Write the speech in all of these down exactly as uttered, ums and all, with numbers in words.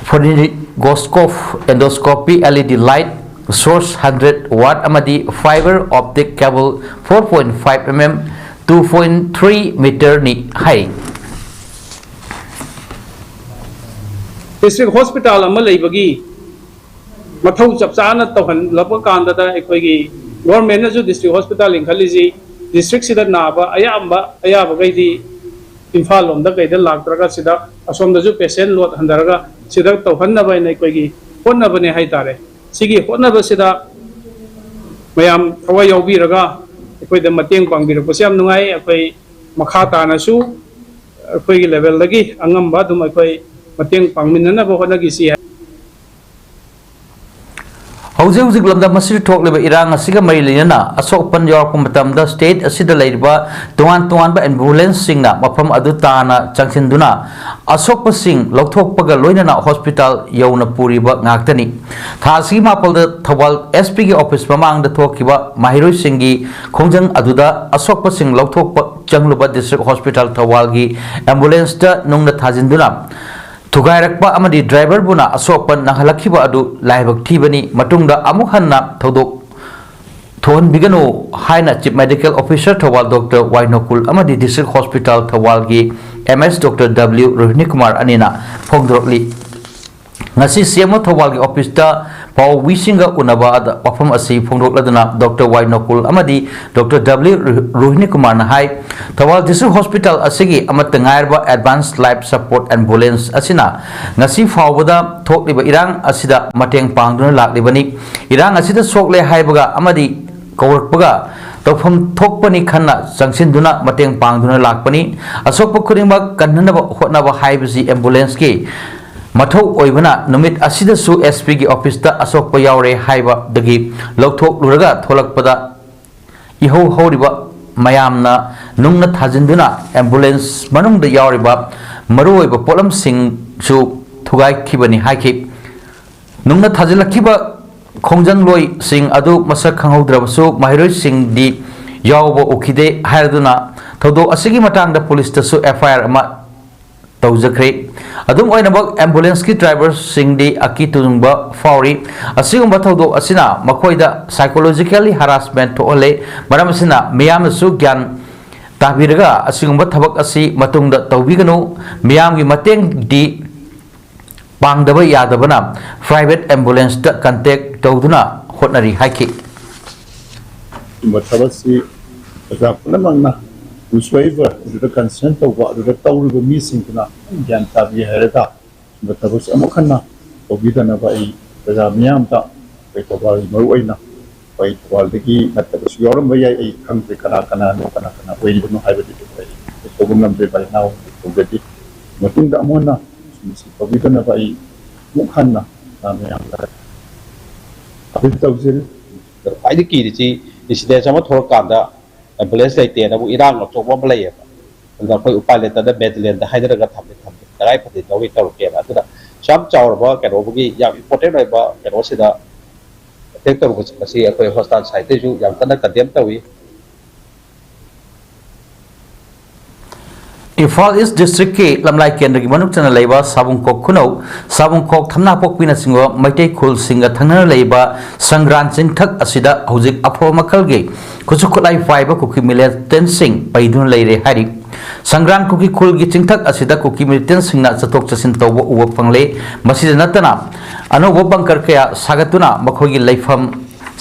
Pharyngioscope, endoscopy, L E D light source hundred watt ꯑꯃꯗꯤ fiber optic cable four point five mm, two point three meterꯅꯤ ꯍꯥꯏꯔꯤ꯫ District hospital ꯑꯃ ꯂꯩꯕꯒꯤ ꯃꯊꯧ ꯆꯞ ꯆꯥꯅ ꯇꯧꯍꯜꯂꯛꯄ ꯀꯥꯟꯗꯗ ꯑꯩꯈꯣꯏꯒꯤ ꯒꯣꯔꯃꯦꯟꯅꯁꯨ ꯗꯤꯁꯇ꯭ꯔꯤꯛ ꯍꯣꯁꯄꯤꯇꯥꯜ ꯂꯤꯡꯈꯠꯂꯤꯁꯤ ꯗꯤꯁꯇ꯭ꯔꯤꯛꯁꯤꯗ ꯅꯥꯕ ꯑꯌꯥꯝꯕ ꯑꯌꯥꯕꯈꯩꯗꯤ ꯏꯝꯐꯥꯜ ꯂꯣꯝꯗ ꯀꯩꯗ ꯂꯥꯛꯇ꯭ꯔꯒ ꯁꯤꯗ ꯑꯁꯣꯝꯗꯁꯨ ꯄꯦꯁꯦꯟ ꯂꯣꯗ ꯍꯟꯊꯔꯒ ꯁꯤꯗ ꯇꯧꯍꯟꯅꯕ ꯍꯥꯏꯅ ꯑꯩꯈꯣꯏꯒꯤ ꯍꯣꯠꯅꯕꯅꯦ ꯍꯥꯏꯇꯥꯔꯦ꯫ ꯁꯤꯒꯤ ꯍꯣꯠꯅꯕꯁꯤꯗ ꯃꯌꯥꯝ ꯊꯋꯥꯏ ꯌꯥꯎꯕꯤꯔꯒ ꯑꯩꯈꯣꯏꯗ ꯃꯇꯦꯡ ꯄꯥꯡꯕꯤꯔꯛꯄꯁꯦ ꯌꯥꯝ ꯅꯨꯡꯉꯥꯏ꯫ ꯑꯩꯈꯣꯏ ꯃꯈꯥ ꯇꯥꯅꯁꯨ ꯑꯩꯈꯣꯏꯒꯤ ꯂꯦꯚꯦꯜꯗꯒꯤ ꯑꯉꯝꯕ ꯑꯗꯨꯝ ꯑꯩꯈꯣꯏ ꯃꯇꯦꯡ ꯄꯥꯡꯃꯤꯟꯅꯅꯕ ꯍꯣꯠꯅꯈꯤꯁꯤ ꯍꯥꯏ꯫ ꯍꯧꯖꯤꯛ ꯍꯧꯖꯤꯛ ꯂꯝꯗꯝ ꯑꯁꯤꯗ ꯊꯣꯛꯂꯤꯕ ꯏꯔꯥꯡ ꯑꯁꯤꯒ ꯃꯔꯤ ꯂꯩꯅꯅ ꯑꯁꯣꯛ ꯑꯄꯟ ꯌꯥꯎꯔꯛꯄ ꯃꯇꯝꯗ ꯁ꯭ꯇꯦꯠ ꯑꯁꯤꯗ ꯂꯩꯔꯤꯕ ꯇꯣꯉꯥꯟ ꯇꯣꯉꯥꯟꯕ ꯑꯦꯝꯕꯨꯂꯦꯟꯁꯁꯤꯡꯅ ꯃꯐꯝ ꯑꯗꯨ ꯇꯥꯅ ꯆꯪꯁꯤꯟꯗꯨꯅ ꯑꯁꯣꯛꯄꯁꯤꯡ ꯂꯧꯊꯣꯛꯄꯒ ꯂꯣꯏꯅꯅ ꯍꯣꯁꯄꯤꯇꯥꯜ ꯌꯧꯅ ꯄꯨꯔꯤꯕ ꯉꯥꯛꯇꯅꯤ꯫ ꯊꯥ ꯑꯁꯤꯒꯤ ꯃꯥꯄꯜꯗ ꯊꯧꯕꯥꯜ ꯑꯦꯁ ꯄꯤꯒꯤ ꯑꯣꯐꯤꯁ ꯃꯃꯥꯡꯗ ꯊꯣꯛꯈꯤꯕ ꯃꯍꯩꯔꯣꯏꯁꯤꯡꯒꯤ ꯈꯣꯡꯖꯪ ꯑꯗꯨꯗ ꯑꯁꯣꯛꯄꯁꯤꯡ ꯂꯧꯊꯣꯛꯄ ꯆꯪꯂꯨꯕ ꯗꯤꯁꯇ꯭ꯔꯤꯛ ꯍꯣꯁꯄꯤꯇꯥꯜ ꯊꯧꯕꯥꯜꯒꯤ ꯑꯦꯝꯕꯨꯂꯦꯟꯁꯇ ꯅꯨꯡꯅ ꯊꯥꯖꯤꯟꯗꯨꯅ ꯊꯨꯒꯥꯏꯔꯛꯄ ꯑꯃꯗꯤ ꯗ꯭ꯔꯥꯏꯚꯔꯕꯨꯅ ꯑꯁꯣꯛꯄ ꯅꯪꯍꯜꯂꯛꯈꯤꯕ ꯑꯗꯨ ꯂꯥꯏꯕꯛ ꯊꯤꯕꯅꯤ꯫ ꯃꯇꯨꯡꯗ ꯑꯃꯨꯛ ꯍꯟꯅ ꯊꯧꯗꯣꯛ ꯊꯣꯛꯍꯟꯕꯤꯒꯅꯨ ꯍꯥꯏꯅ chief medical officer Thoubal doctor Y Nokul ꯑꯃꯗꯤ ꯗꯤꯁꯇ꯭ꯔꯤꯛ ꯍꯣꯁꯄꯤꯇꯥꯜ ꯊꯧꯕꯥꯜꯒꯤ M S doctor W Rohini Kumar ꯑꯅꯤꯅ ꯐꯣꯡꯗꯣꯔꯛꯂꯤ꯫ ꯉꯁꯤ ꯁꯤ ꯑꯦꯝ ꯑꯣ ꯊꯧꯕꯥꯜꯒꯤ ꯑꯣꯐꯤꯁꯇ ꯄꯥꯎꯃꯤꯁꯤꯡꯒ ꯎꯅꯕꯗ ꯋꯥꯐꯝ ꯑꯁꯤ ꯐꯣꯡꯗꯣꯛꯂꯗꯨꯅ ꯗꯣꯛꯇꯔ ꯋꯥꯏ ꯅꯣꯀꯨꯜ ꯑꯃꯗꯤ ꯗꯣꯛꯇꯔ ꯗꯕ꯭ꯂꯤꯎ ꯔꯣꯍꯤꯅꯤ ꯀꯨꯃꯥꯔꯅ ꯍꯥꯏ, ꯊꯧꯕꯥꯜ ꯗꯤꯁꯇ꯭ꯔꯤꯛ ꯍꯣꯁꯄꯤꯇꯥꯜ ꯑꯁꯤꯒꯤ ꯑꯃꯠꯇ ꯉꯥꯏꯔꯕ ꯑꯦꯗꯚꯥꯟꯁ ꯂꯥꯏꯐ ꯁꯄꯣꯔꯠ ꯑꯦꯝꯕꯨꯂꯦꯟꯁ ꯑꯁꯤꯅ ꯉꯁꯤ ꯐꯥꯎꯕꯗ ꯊꯣꯛꯂꯤꯕ ꯏꯔꯥꯡ ꯑꯁꯤꯗ ꯃꯇꯦꯡ ꯄꯥꯡꯗꯨꯅ ꯂꯥꯛꯂꯤꯕꯅꯤ꯫ ꯏꯔꯥꯡ ꯑꯁꯤꯗ ꯁꯣꯛꯂꯦ ꯍꯥꯏꯕꯒ ꯑꯃꯗꯤ ꯀꯧꯔꯛꯄꯒ ꯇꯧꯐꯝ ꯊꯣꯛꯄꯅꯤ ꯈꯟꯅ ꯆꯪꯁꯤꯟꯗꯨꯅ ꯃꯇꯦꯡ ꯄꯥꯡꯗꯨꯅ ꯂꯥꯛꯄꯅꯤ꯫ ꯑꯁꯣꯛꯄ ꯈꯨꯗꯤꯡꯃꯛ ꯀꯟꯅꯅꯕ ꯍꯣꯠꯅꯕ ꯍꯥꯏꯕꯁꯤ ꯑꯦꯝꯕꯨꯂꯦꯟꯁꯀꯤ ꯃꯊꯧ ꯑꯣꯏꯕꯅ ꯅꯨꯃꯤꯠ ꯑꯁꯤꯗꯁꯨ ꯑꯦꯁ ꯄꯤꯒꯤ ꯑꯣꯐꯤꯁꯇ ꯑꯁꯣꯛꯄ ꯌꯥꯎꯔꯦ ꯍꯥꯏꯕꯗꯒꯤ ꯂꯧꯊꯣꯛꯂꯨꯔꯒ ꯊꯣꯛꯂꯛꯄꯗ ꯏꯍꯧ ꯍꯧꯔꯤꯕ ꯃꯌꯥꯝꯅ ꯅꯨꯡꯅ ꯊꯥꯖꯤꯟꯗꯨꯅ ꯑꯦꯝꯕꯨꯂꯦꯟꯁ ꯃꯅꯨꯡꯗ ꯌꯥꯎꯔꯤꯕ ꯃꯔꯨꯑꯣꯏꯕ ꯄꯣꯠꯂꯝꯁꯤꯡꯁꯨ ꯊꯨꯒꯥꯏꯈꯤꯕꯅꯤ ꯍꯥꯏꯈꯤ꯫ ꯅꯨꯡꯅ ꯊꯥꯖꯤꯜꯂꯛꯈꯤꯕ ꯈꯣꯡꯖꯪꯂꯣꯏꯁꯤꯡ ꯑꯗꯨ ꯃꯁꯛ ꯈꯪꯍꯧꯗ꯭ꯔꯕꯁꯨ ꯃꯍꯩꯔꯣꯏꯁꯤꯡꯗꯤ ꯌꯥꯎꯕ ꯎꯈꯤꯗꯦ ꯍꯥꯏꯔꯗꯨꯅ ꯊꯧꯗꯣꯛ ꯑꯁꯤꯒꯤ ꯃꯇꯥꯡꯗ ꯄꯨꯂꯤꯁꯇꯁꯨ ꯑꯦꯐ ꯑꯥꯏ ꯑꯥꯔ ꯑꯃ ꯇꯧꯖꯈ꯭ꯔꯦ꯫ ꯑꯗꯨꯝ ꯑꯣꯏꯅꯃꯛ, ꯑꯦꯝꯕꯨꯂꯦꯟꯁꯀꯤ ꯗ꯭ꯔꯥꯏꯚꯔꯁꯤꯡꯗꯤ ꯑꯀꯤ ꯇꯨꯖꯨꯡꯕ ꯐꯥꯎꯔꯤ꯫ ꯑꯁꯤꯒꯨꯝꯕ ꯊꯧꯗꯣꯛ ꯑꯁꯤꯅ ꯃꯈꯣꯏꯗ psychologically harassment ꯊꯣꯛꯍꯜꯂꯦ꯫ ꯃꯔꯝ ꯑꯁꯤꯅ ꯃꯤꯌꯥꯝꯅꯁꯨ ꯒ꯭ꯌꯥꯟ ꯇꯥꯕꯤꯔꯒ ꯑꯁꯤꯒꯨꯝꯕ ꯊꯕꯛ ꯑꯁꯤ ꯃꯇꯨꯡꯗ ꯇꯧꯕꯤꯒꯅꯨ꯫ ꯃꯤꯌꯥꯝꯒꯤ ꯃꯇꯦꯡꯗꯤ ꯄꯥꯡꯗꯕ ꯌꯥꯗꯕꯅ private ambulance contact ꯇꯧꯗꯨꯅ ꯍꯣꯠꯅꯔꯤ ꯍꯥꯏꯈꯤ꯫ ꯁꯤꯒꯨꯝꯕ ꯊꯕꯛꯁꯤ ꯄ꯭ꯔꯖꯥ ꯄꯨꯝꯅꯃꯛꯅ, whosoever ꯑꯗꯨꯗ concern ꯇꯧꯕ, ꯑꯗꯨꯗ ꯇꯧꯔꯤꯕ ꯃꯤꯁꯤꯡꯗꯨꯅ ꯒ꯭ꯌꯥꯟ ꯇꯥꯕꯤ ꯍꯥꯏꯔꯒ, ꯁꯤꯒꯨꯝꯕ ꯊꯕꯛꯁꯤ ꯑꯃꯨꯛ ꯍꯟꯅ ꯇꯧꯕꯤꯗꯅꯕ ꯑꯩ ꯄ꯭ꯔꯖꯥ ꯃꯤꯌꯥꯝꯗ, ꯑꯩꯈꯣꯏ ꯊꯧꯕꯥꯜꯒꯤ ꯃꯔꯨ ꯑꯣꯏꯅ, ꯑꯩꯈꯣꯏ ꯊꯧꯕꯥꯜꯗꯒꯤ ꯅꯠꯇꯕꯁꯨ ꯌꯥꯎꯔꯝꯕ ꯌꯥꯏ, ꯑꯩ ꯈꯪꯗ꯭ꯔꯦ ꯀꯅꯥ ꯀꯅꯥꯅꯣ, ꯀꯅꯥ ꯀꯅꯥ ꯑꯣꯏꯔꯤꯕꯅꯣ ꯍꯥꯏꯕꯗꯨꯗꯤ ꯑꯩ ꯇꯧꯕ ꯉꯝꯗ꯭ꯔꯦ꯫ ꯚꯥꯏ ꯅꯥꯎ ꯇꯧꯖꯗꯦ꯫ ꯃꯇꯨꯡꯗ ꯑꯃꯨꯛ ꯍꯟꯅ ꯃꯁꯤ ꯇꯧꯕꯤꯗꯅꯕ ꯑꯩ ꯑꯃꯨꯛ ꯍꯟꯅ ꯄ꯭ꯔꯖꯥ ꯃꯌꯥꯝꯗ ꯑꯄꯤꯜ ꯇꯧꯖꯔꯤ꯫ ꯈ꯭ꯋꯥꯏꯗꯒꯤ ꯀꯤꯔꯤꯁꯤ, incident ꯑꯃ ꯊꯣꯛꯂꯛꯀꯥꯟꯗ ambulance ꯂꯩꯇꯦꯅ ꯑꯃꯨꯛ ꯏꯔꯥꯡ ꯑꯆꯧꯕ ꯑꯃ ꯂꯩꯌꯦꯕ꯫ ꯑꯗꯨꯅ ꯑꯩꯈꯣꯏ ꯎꯄꯥꯏ ꯂꯩꯇꯗꯅ ꯕꯦꯇꯥꯂꯤꯌꯟꯗ ꯍꯥꯏꯅꯔꯒ ꯊꯝꯃꯦ, ꯊꯝꯃꯦ, ꯇꯉꯥꯏ ꯐꯗꯦ ꯂꯧꯋꯤ ꯇꯧꯔꯛꯀꯦꯅ꯫ ꯑꯗꯨꯅ ꯁꯨꯛ ꯌꯥꯝ ꯆꯥꯎꯔꯕ ꯀꯩꯅꯣ ꯑꯃꯒꯤ ꯌꯥꯝ important ꯑꯣꯏꯕ ꯀꯩꯅꯣꯁꯤꯗ attack ꯇꯧꯔꯨꯕꯁꯤ ꯃꯁꯤ ꯑꯩꯈꯣꯏ hospital side ꯇꯩꯁꯨ ꯌꯥꯝ ꯀꯟꯅ condemn ꯇꯧꯏ꯫ ꯏꯝꯐꯥꯜ ꯏꯁ ꯗꯤꯁꯇ꯭ꯔꯤꯛꯀꯤ ꯂꯝꯂꯥꯏ ꯀꯦꯟꯗ꯭ꯔꯒꯤ ꯃꯅꯨꯡ ꯆꯟꯅ ꯂꯩꯕ ꯁꯥꯕꯨꯡꯈꯣꯛ ꯈꯨꯅꯧ, ꯁꯥꯕꯨꯡꯈꯣꯛ, ꯊꯝꯅꯥꯄꯣꯛꯄꯤꯅꯆꯤꯡꯕ ꯃꯩꯇꯩ ꯈꯨꯜꯁꯤꯡꯒ ꯊꯪꯅꯅ ꯂꯩꯕ ꯁꯪꯒ꯭ꯔꯥꯟ ꯆꯤꯡꯊꯛ ꯑꯁꯤꯗ ꯍꯧꯖꯤꯛ ꯑꯐꯕ ꯃꯈꯜꯒꯤ ꯈꯨꯠꯁꯨ ꯈꯨꯠꯂꯥꯏ ꯄꯥꯏꯕ ꯀꯨꯀꯤ militantꯁꯤꯡ ꯄꯩꯗꯨꯅ ꯂꯩꯔꯦ ꯍꯥꯏꯔꯤ꯫ ꯁꯪꯒ꯭ꯔꯥꯟ ꯀꯨꯀꯤ ꯈꯨꯜꯒꯤ ꯆꯤꯡꯊꯛ ꯑꯁꯤꯗ ꯀꯨꯀꯤ militantꯁꯤꯡꯅ ꯆꯠꯊꯣꯛ ꯆꯠꯁꯤꯟ ꯇꯧꯕ ꯎꯕ ꯐꯪꯂꯦ꯫ ꯃꯁꯤꯗ ꯅꯠꯇꯅ ꯑꯅꯧꯕ bunker ꯀꯌꯥ ꯁꯥꯒꯠꯇꯨꯅ ꯃꯈꯣꯏꯒꯤ ꯂꯩꯐꯝ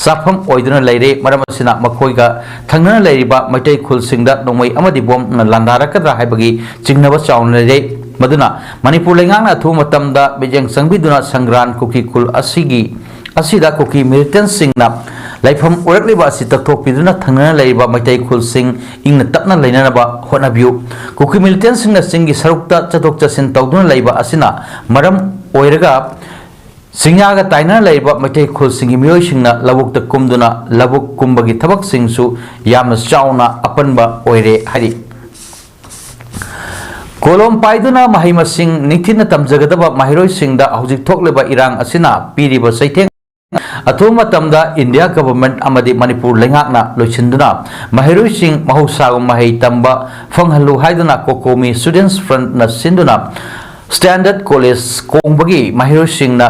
ꯆꯥꯐꯝ ꯑꯣꯏꯗꯨꯅ ꯂꯩꯔꯦ꯫ ꯃꯔꯝ ꯑꯁꯤꯅ ꯃꯈꯣꯏꯒ ꯊꯪꯅꯅ ꯂꯩꯔꯤꯕ ꯃꯩꯇꯩ ꯈꯨꯜꯁꯤꯡꯗ ꯅꯣꯡꯃꯩ ꯑꯃꯗꯤ ꯕꯣꯝꯅ ꯂꯥꯟꯗꯥꯔꯛꯀꯗ꯭ꯔꯥ ꯍꯥꯏꯕꯒꯤ ꯆꯤꯡꯅꯕ ꯆꯥꯎꯅ ꯂꯩꯔꯦ꯫ ꯃꯗꯨꯅ ꯃꯅꯤꯄꯨꯔ ꯂꯩꯉꯥꯛꯅ ꯑꯊꯨꯕ ꯃꯇꯝꯗ ꯃꯤꯠꯌꯦꯡ ꯆꯪꯕꯤꯗꯨꯅ ꯁꯪꯒ꯭ꯔꯥꯟ ꯀꯨꯀꯤ ꯈꯨꯜ ꯑꯁꯤꯒꯤ, ꯑꯁꯤꯗ ꯀꯨꯀꯤ militantꯁꯤꯡꯅ ꯂꯩꯐꯝ ꯑꯣꯏꯔꯛꯂꯤꯕ ꯑꯁꯤ ꯇꯛꯊꯣꯛꯄꯤꯗꯨꯅ ꯊꯪꯅꯅ ꯂꯩꯔꯤꯕ ꯃꯩꯇꯩ ꯈꯨꯜꯁꯤꯡ ꯏꯪꯅ ꯇꯞꯅ ꯂꯩꯅꯅꯕ ꯍꯣꯠꯅꯕꯤꯌꯨ꯫ ꯀꯨꯀꯤ militantꯁꯤꯡꯅ ꯆꯤꯡꯒꯤ ꯁꯔꯨꯛꯇ ꯆꯠꯊꯣꯛ ꯆꯠꯁꯤꯟ ꯇꯧꯗꯨꯅ ꯂꯩꯕ ꯑꯁꯤꯅ ꯃꯔꯝ ꯑꯣꯏꯔꯒ ꯆꯤꯡꯌꯥꯒ ꯇꯥꯏꯅꯅ ꯂꯩꯔꯤꯕ ꯃꯩꯇꯩ ꯈꯨꯜꯁꯤꯡꯒꯤ ꯃꯤꯑꯣꯏꯁꯤꯡꯅ ꯂꯧꯕꯨꯛꯇ ꯀꯨꯝꯗꯨꯅ ꯂꯧꯕꯨꯛ ꯀꯨꯝꯕꯒꯤ ꯊꯕꯛꯁꯤꯡꯁꯨ ꯌꯥꯝꯅ ꯆꯥꯎꯅ ꯑꯄꯟꯕ ꯑꯣꯏꯔꯦ ꯍꯥꯏꯔꯤ꯫ ꯀꯣꯂꯣꯝ ꯄꯥꯏꯗꯨꯅ ꯃꯍꯩ ꯃꯁꯤꯡ ꯅꯤꯡꯊꯤꯅ ꯇꯝꯖꯒꯗꯕ ꯃꯍꯩꯔꯣꯏꯁꯤꯡꯗ ꯍꯧꯖꯤꯛ ꯊꯣꯛꯂꯤꯕ ꯏꯔꯥꯡ ꯑꯁꯤꯅ ꯄꯤꯔꯤꯕ ꯆꯩꯊꯦꯡ ꯑꯊꯨꯕ ꯃꯇꯝꯗ ꯏꯟꯗꯤꯌꯥ ꯒꯚꯔꯟꯃꯦꯟꯠ ꯑꯃꯗꯤ ꯃꯅꯤꯄꯨꯔ ꯂꯩꯉꯥꯛꯅ ꯂꯣꯏꯁꯤꯟꯗꯨꯅ ꯃꯍꯩꯔꯣꯏꯁꯤꯡ ꯃꯍꯧꯁꯥꯒꯨꯝ ꯃꯍꯩ ꯇꯝꯕ ꯐꯪꯍꯜꯂꯨ ꯍꯥꯏꯗꯨꯅ COCOMI Students Frontꯅ ꯁꯤꯟꯗꯨꯅ ꯁ꯭ꯇꯥꯟꯗꯔꯗ ꯀꯣꯂꯦꯖ ꯀꯣꯡꯕꯒꯤ ꯃꯍꯩꯔꯣꯏꯁꯤꯡꯅ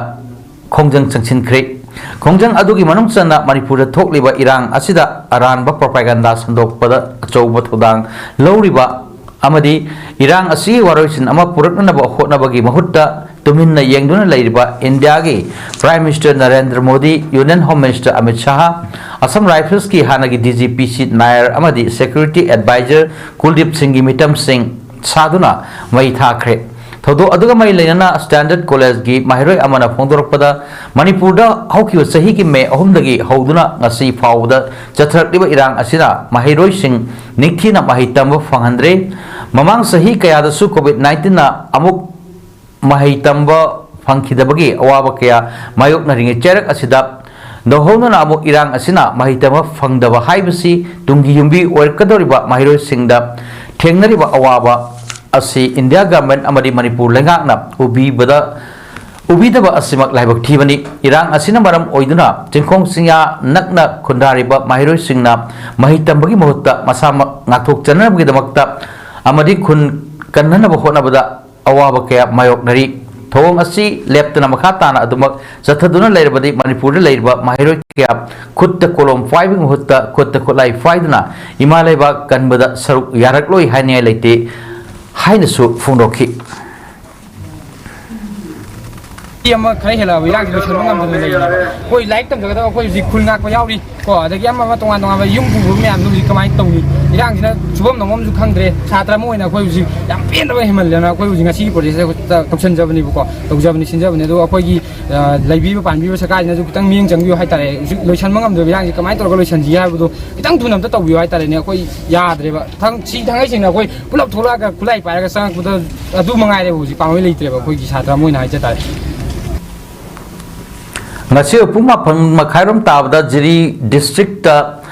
ꯈꯣꯡꯖꯪ ꯆꯪꯁꯤꯟꯈ꯭ꯔꯦ꯫ ꯈꯣꯡꯖꯪ ꯑꯗꯨꯒꯤ ꯃꯅꯨꯡ ꯆꯟꯅ ꯃꯅꯤꯄꯨꯔꯗ ꯊꯣꯛꯂꯤꯕ ꯏꯔꯥꯡ ꯑꯁꯤꯗ ꯑꯔꯥꯟꯕ ꯄ꯭ꯔꯣꯄꯥꯒꯥꯟꯗꯥ ꯁꯟꯗꯣꯛꯄꯗ ꯑꯆꯧꯕ ꯊꯧꯗꯥꯡ ꯂꯧꯔꯤꯕ ꯑꯃꯗꯤ ꯏꯔꯥꯡ ꯑꯁꯤꯒꯤ ꯋꯥꯔꯣꯏꯁꯤꯟ ꯑꯃ ꯄꯨꯔꯛꯅꯅꯕ ꯍꯣꯠꯅꯕꯒꯤ ꯃꯍꯨꯠꯇ ꯇꯨꯃꯤꯟꯅ ꯌꯦꯡꯗꯨꯅ ꯂꯩꯔꯤꯕ ꯏꯟꯗꯤꯌꯥꯒꯤ Prime Minister Narendra Modi, Union Home Minister Amit Shah, Assam Riflesꯀꯤ ꯍꯥꯟꯅꯒꯤ DG PC ꯅꯥꯌꯔ ꯑꯃꯗꯤ Security Advisor ꯀꯨꯜꯗꯤꯞ ꯁꯤꯡꯒꯤ ꯃꯤꯇꯝꯁꯤꯡ ꯁꯥꯗꯨꯅ ꯃꯩ ꯊꯥꯈ꯭ꯔꯦ꯫ ꯊꯧꯗꯣꯛ ꯑꯗꯨꯒ ꯃꯔꯤ ꯂꯩꯅꯅ ꯁ꯭ꯇꯥꯟꯗꯔꯗ ꯀꯣꯂꯦꯖꯒꯤ ꯃꯍꯩꯔꯣꯏ ꯑꯃꯅ ꯐꯣꯡꯗꯣꯔꯛꯄꯗ, ꯃꯅꯤꯄꯨꯔꯗ ꯍꯧꯈꯤꯕ ꯆꯍꯤꯒꯤ ꯃꯦ ꯑꯍꯨꯝꯗꯒꯤ ꯍꯧꯗꯨꯅ ꯉꯁꯤ ꯐꯥꯎꯕꯗ ꯆꯠꯊꯔꯛꯂꯤꯕ ꯏꯔꯥꯡ ꯑꯁꯤꯅ ꯃꯍꯩꯔꯣꯏꯁꯤꯡ ꯅꯤꯡꯊꯤꯅ ꯃꯍꯩ ꯇꯝꯕ ꯐꯪꯍꯟꯗ꯭ꯔꯦ꯫ ꯃꯃꯥꯡ ꯆꯍꯤ ꯀꯌꯥꯗꯁꯨ COVID nineteenꯅ ꯑꯃꯨꯛ ꯃꯍꯩ ꯇꯝꯕ ꯐꯪꯈꯤꯗꯕꯒꯤ ꯑꯋꯥꯕ ꯀꯌꯥ ꯃꯥꯌꯣꯛꯅꯔꯤꯉꯩ ꯆꯩꯔꯛ ꯑꯁꯤꯗ ꯅꯧꯍꯧꯅꯅ ꯑꯃꯨꯛ ꯏꯔꯥꯡ ꯑꯁꯤꯅ ꯃꯍꯩ ꯇꯝꯕ ꯐꯪꯗꯕ ꯍꯥꯏꯕꯁꯤ ꯇꯨꯡꯒꯤ ꯌꯨꯝꯕꯤ ꯑꯣꯏꯔꯛꯀꯗꯧꯔꯤꯕ ꯃꯍꯩꯔꯣꯏꯁꯤꯡꯗ ꯊꯦꯡꯅꯔꯤꯕ ꯑꯋꯥꯕ ꯑꯁꯤ ꯏꯟꯗꯤꯌꯥ ꯒꯚꯔꯟꯃꯦꯟꯠ ꯑꯃꯗꯤ ꯃꯅꯤꯄꯨꯔ ꯂꯩꯉꯥꯛꯅ ꯎꯕꯤꯕꯗ ꯎꯕꯤꯗꯕ ꯑꯁꯤꯃꯛ ꯂꯥꯏꯕꯛ ꯊꯤꯕꯅꯤ꯫ ꯏꯔꯥꯡ ꯑꯁꯤꯅ ꯃꯔꯝ ꯑꯣꯏꯗꯨꯅ ꯆꯤꯡꯈꯣꯡ ꯆꯤꯡꯌꯥ ꯅꯛꯅ ꯈꯨꯟꯗꯥꯔꯤꯕ ꯃꯍꯩꯔꯣꯏꯁꯤꯡꯅ ꯃꯍꯩ ꯇꯝꯕꯒꯤ ꯃꯍꯨꯠꯇ ꯃꯁꯥꯃꯛ ꯉꯥꯛꯊꯣꯛꯆꯅꯕꯒꯤꯗꯃꯛꯇ ꯑꯃꯗꯤ ꯈꯨꯟ ꯀꯟꯅꯅꯕ ꯍꯣꯠꯅꯕꯗ ꯑꯋꯥꯕ ꯀꯌꯥ ꯃꯥꯌꯣꯛꯅꯔꯤ꯫ ꯊꯧꯑꯣꯡ ꯑꯁꯤ ꯂꯦꯞꯇꯅ ꯃꯈꯥ ꯇꯥꯅ ꯑꯗꯨꯃꯛ ꯆꯠꯊꯗꯨꯅ ꯂꯩꯔꯕꯗꯤ ꯃꯅꯤꯄꯨꯔꯗ ꯂꯩꯔꯤꯕ ꯃꯍꯩꯔꯣꯏ ꯀꯌꯥ ꯈꯨꯠꯇ ꯀꯣꯂꯣꯝ ꯄꯥꯏꯕꯒꯤ ꯃꯍꯨꯠꯇ ꯈꯨꯠꯇ ꯈꯨꯠꯂꯥꯏ ꯄꯥꯏꯗꯨꯅ ꯏꯃꯥ ꯂꯩꯕꯥꯛ ꯀꯟꯕꯗ ꯁꯔꯨꯛ ꯌꯥꯔꯛꯂꯣꯏ ꯍꯥꯏꯅꯤꯡꯉꯥꯏ ꯂꯩꯇꯦ ꯍꯥꯏꯅꯁꯨ ꯐꯣꯡꯗꯣꯛꯈꯤ꯫ ꯃꯤ ꯑꯃ ꯈꯔ ꯍꯦꯜꯂꯛꯑꯕ ꯏꯔꯥꯡꯁꯤ ꯂꯣꯏꯁꯤꯟꯕ ꯉꯝꯗꯅ ꯂꯩꯔꯤꯅꯦꯕ꯫ ꯑꯩꯈꯣꯏ ꯂꯥꯏꯔꯤꯛ ꯇꯝꯖꯒꯗꯕ ꯑꯩꯈꯣꯏ ꯍꯧꯖꯤꯛ ꯈꯨꯜ ꯉꯥꯛꯄ ꯌꯥꯎꯔꯤ ꯀꯣ, ꯑꯗꯒꯤ ꯑꯃ ꯑꯃ ꯇꯣꯉꯥꯟ ꯇꯣꯉꯥꯟꯕ ꯌꯨꯝ ꯄꯨꯕ ꯃꯌꯥꯝꯗꯣ ꯍꯧꯖꯤꯛ ꯀꯃꯥꯏꯅ ꯇꯧꯅꯤ? ꯏꯔꯥꯡꯁꯤꯅ ꯁꯨꯐꯝ ꯅꯣꯝꯐꯝꯁꯨ ꯈꯪꯗ꯭ꯔꯦ꯫ ꯁꯥꯇ꯭ꯔ ꯑꯃ ꯑꯣꯏꯅ ꯑꯩꯈꯣꯏ ꯍꯧꯖꯤꯛ ꯌꯥꯝ ꯄꯦꯟꯗꯕ ꯍꯦꯟꯃꯜꯂꯦꯅ ꯑꯩꯈꯣꯏ ꯍꯧꯖꯤꯛ ꯉꯁꯤꯒꯤ ꯄ꯭ꯔꯣꯇꯦꯁꯁꯦ ꯇꯧꯁꯟꯖꯕꯅꯦꯕꯀꯣ, ꯇꯧꯖꯕꯅꯤ, ꯁꯤꯟꯖꯕꯅꯤ꯫ ꯑꯗꯣ ꯑꯩꯈꯣꯏꯒꯤ, ꯑ, ꯂꯩꯕꯤꯕ ꯄꯥꯟꯕꯤꯕ ꯁꯔꯀꯥꯔꯁꯤꯅꯁꯨ ꯈꯤꯇꯪ ꯃꯤꯠꯌꯦꯡ ꯆꯪꯕꯤꯌꯨ ꯍꯥꯏꯇꯥꯔꯦ꯫ ꯍꯧꯖꯤꯛ ꯂꯣꯏꯁꯟꯕ ꯉꯝꯗꯕ ꯏꯔꯥꯡꯁꯤ ꯀꯃꯥꯏꯅ ꯇꯧꯔꯒ ꯂꯣꯏꯁꯟꯁꯤꯒꯦ ꯍꯥꯏꯕꯗꯣ ꯈꯤꯇꯪ ꯊꯨꯅ ꯑꯝꯇ ꯇꯧꯕꯤꯌꯨ ꯍꯥꯏꯇꯥꯔꯦꯅꯦ꯫ ꯑꯩꯈꯣꯏ ꯌꯥꯗ꯭ꯔꯦꯕ꯫ ꯊꯥꯡ-, ꯁꯤ ꯊꯥꯡꯉꯩ ꯁꯦꯡꯅ ꯑꯩꯈꯣꯏ ꯄꯨꯂꯞ ꯊꯣꯛꯂꯛꯑꯒ ꯈꯨꯠꯂꯥꯏ ꯄꯥꯏꯔꯒ ꯆꯪꯉꯛꯄꯗ ꯑꯗꯨ ꯃꯉꯥꯏꯔꯦꯕ ꯍꯧꯖꯤꯛ ꯄꯥꯝꯕꯩ ꯂꯩꯇ꯭ꯔꯦꯕ ꯑꯩꯈꯣꯏꯒꯤ ꯁꯥꯇ꯭ꯔ ꯑꯃ ꯑꯣꯏꯅ ꯍꯥꯏꯖ ꯇꯥꯔꯦ꯫ ꯉꯁꯤ ꯄꯨꯡ ꯃꯥꯄꯟ ꯃꯈꯥꯏꯔꯣꯝ ꯇꯥꯕꯗ ꯖꯤꯔꯤ ꯗꯤꯁꯇ꯭ꯔꯤꯛꯇ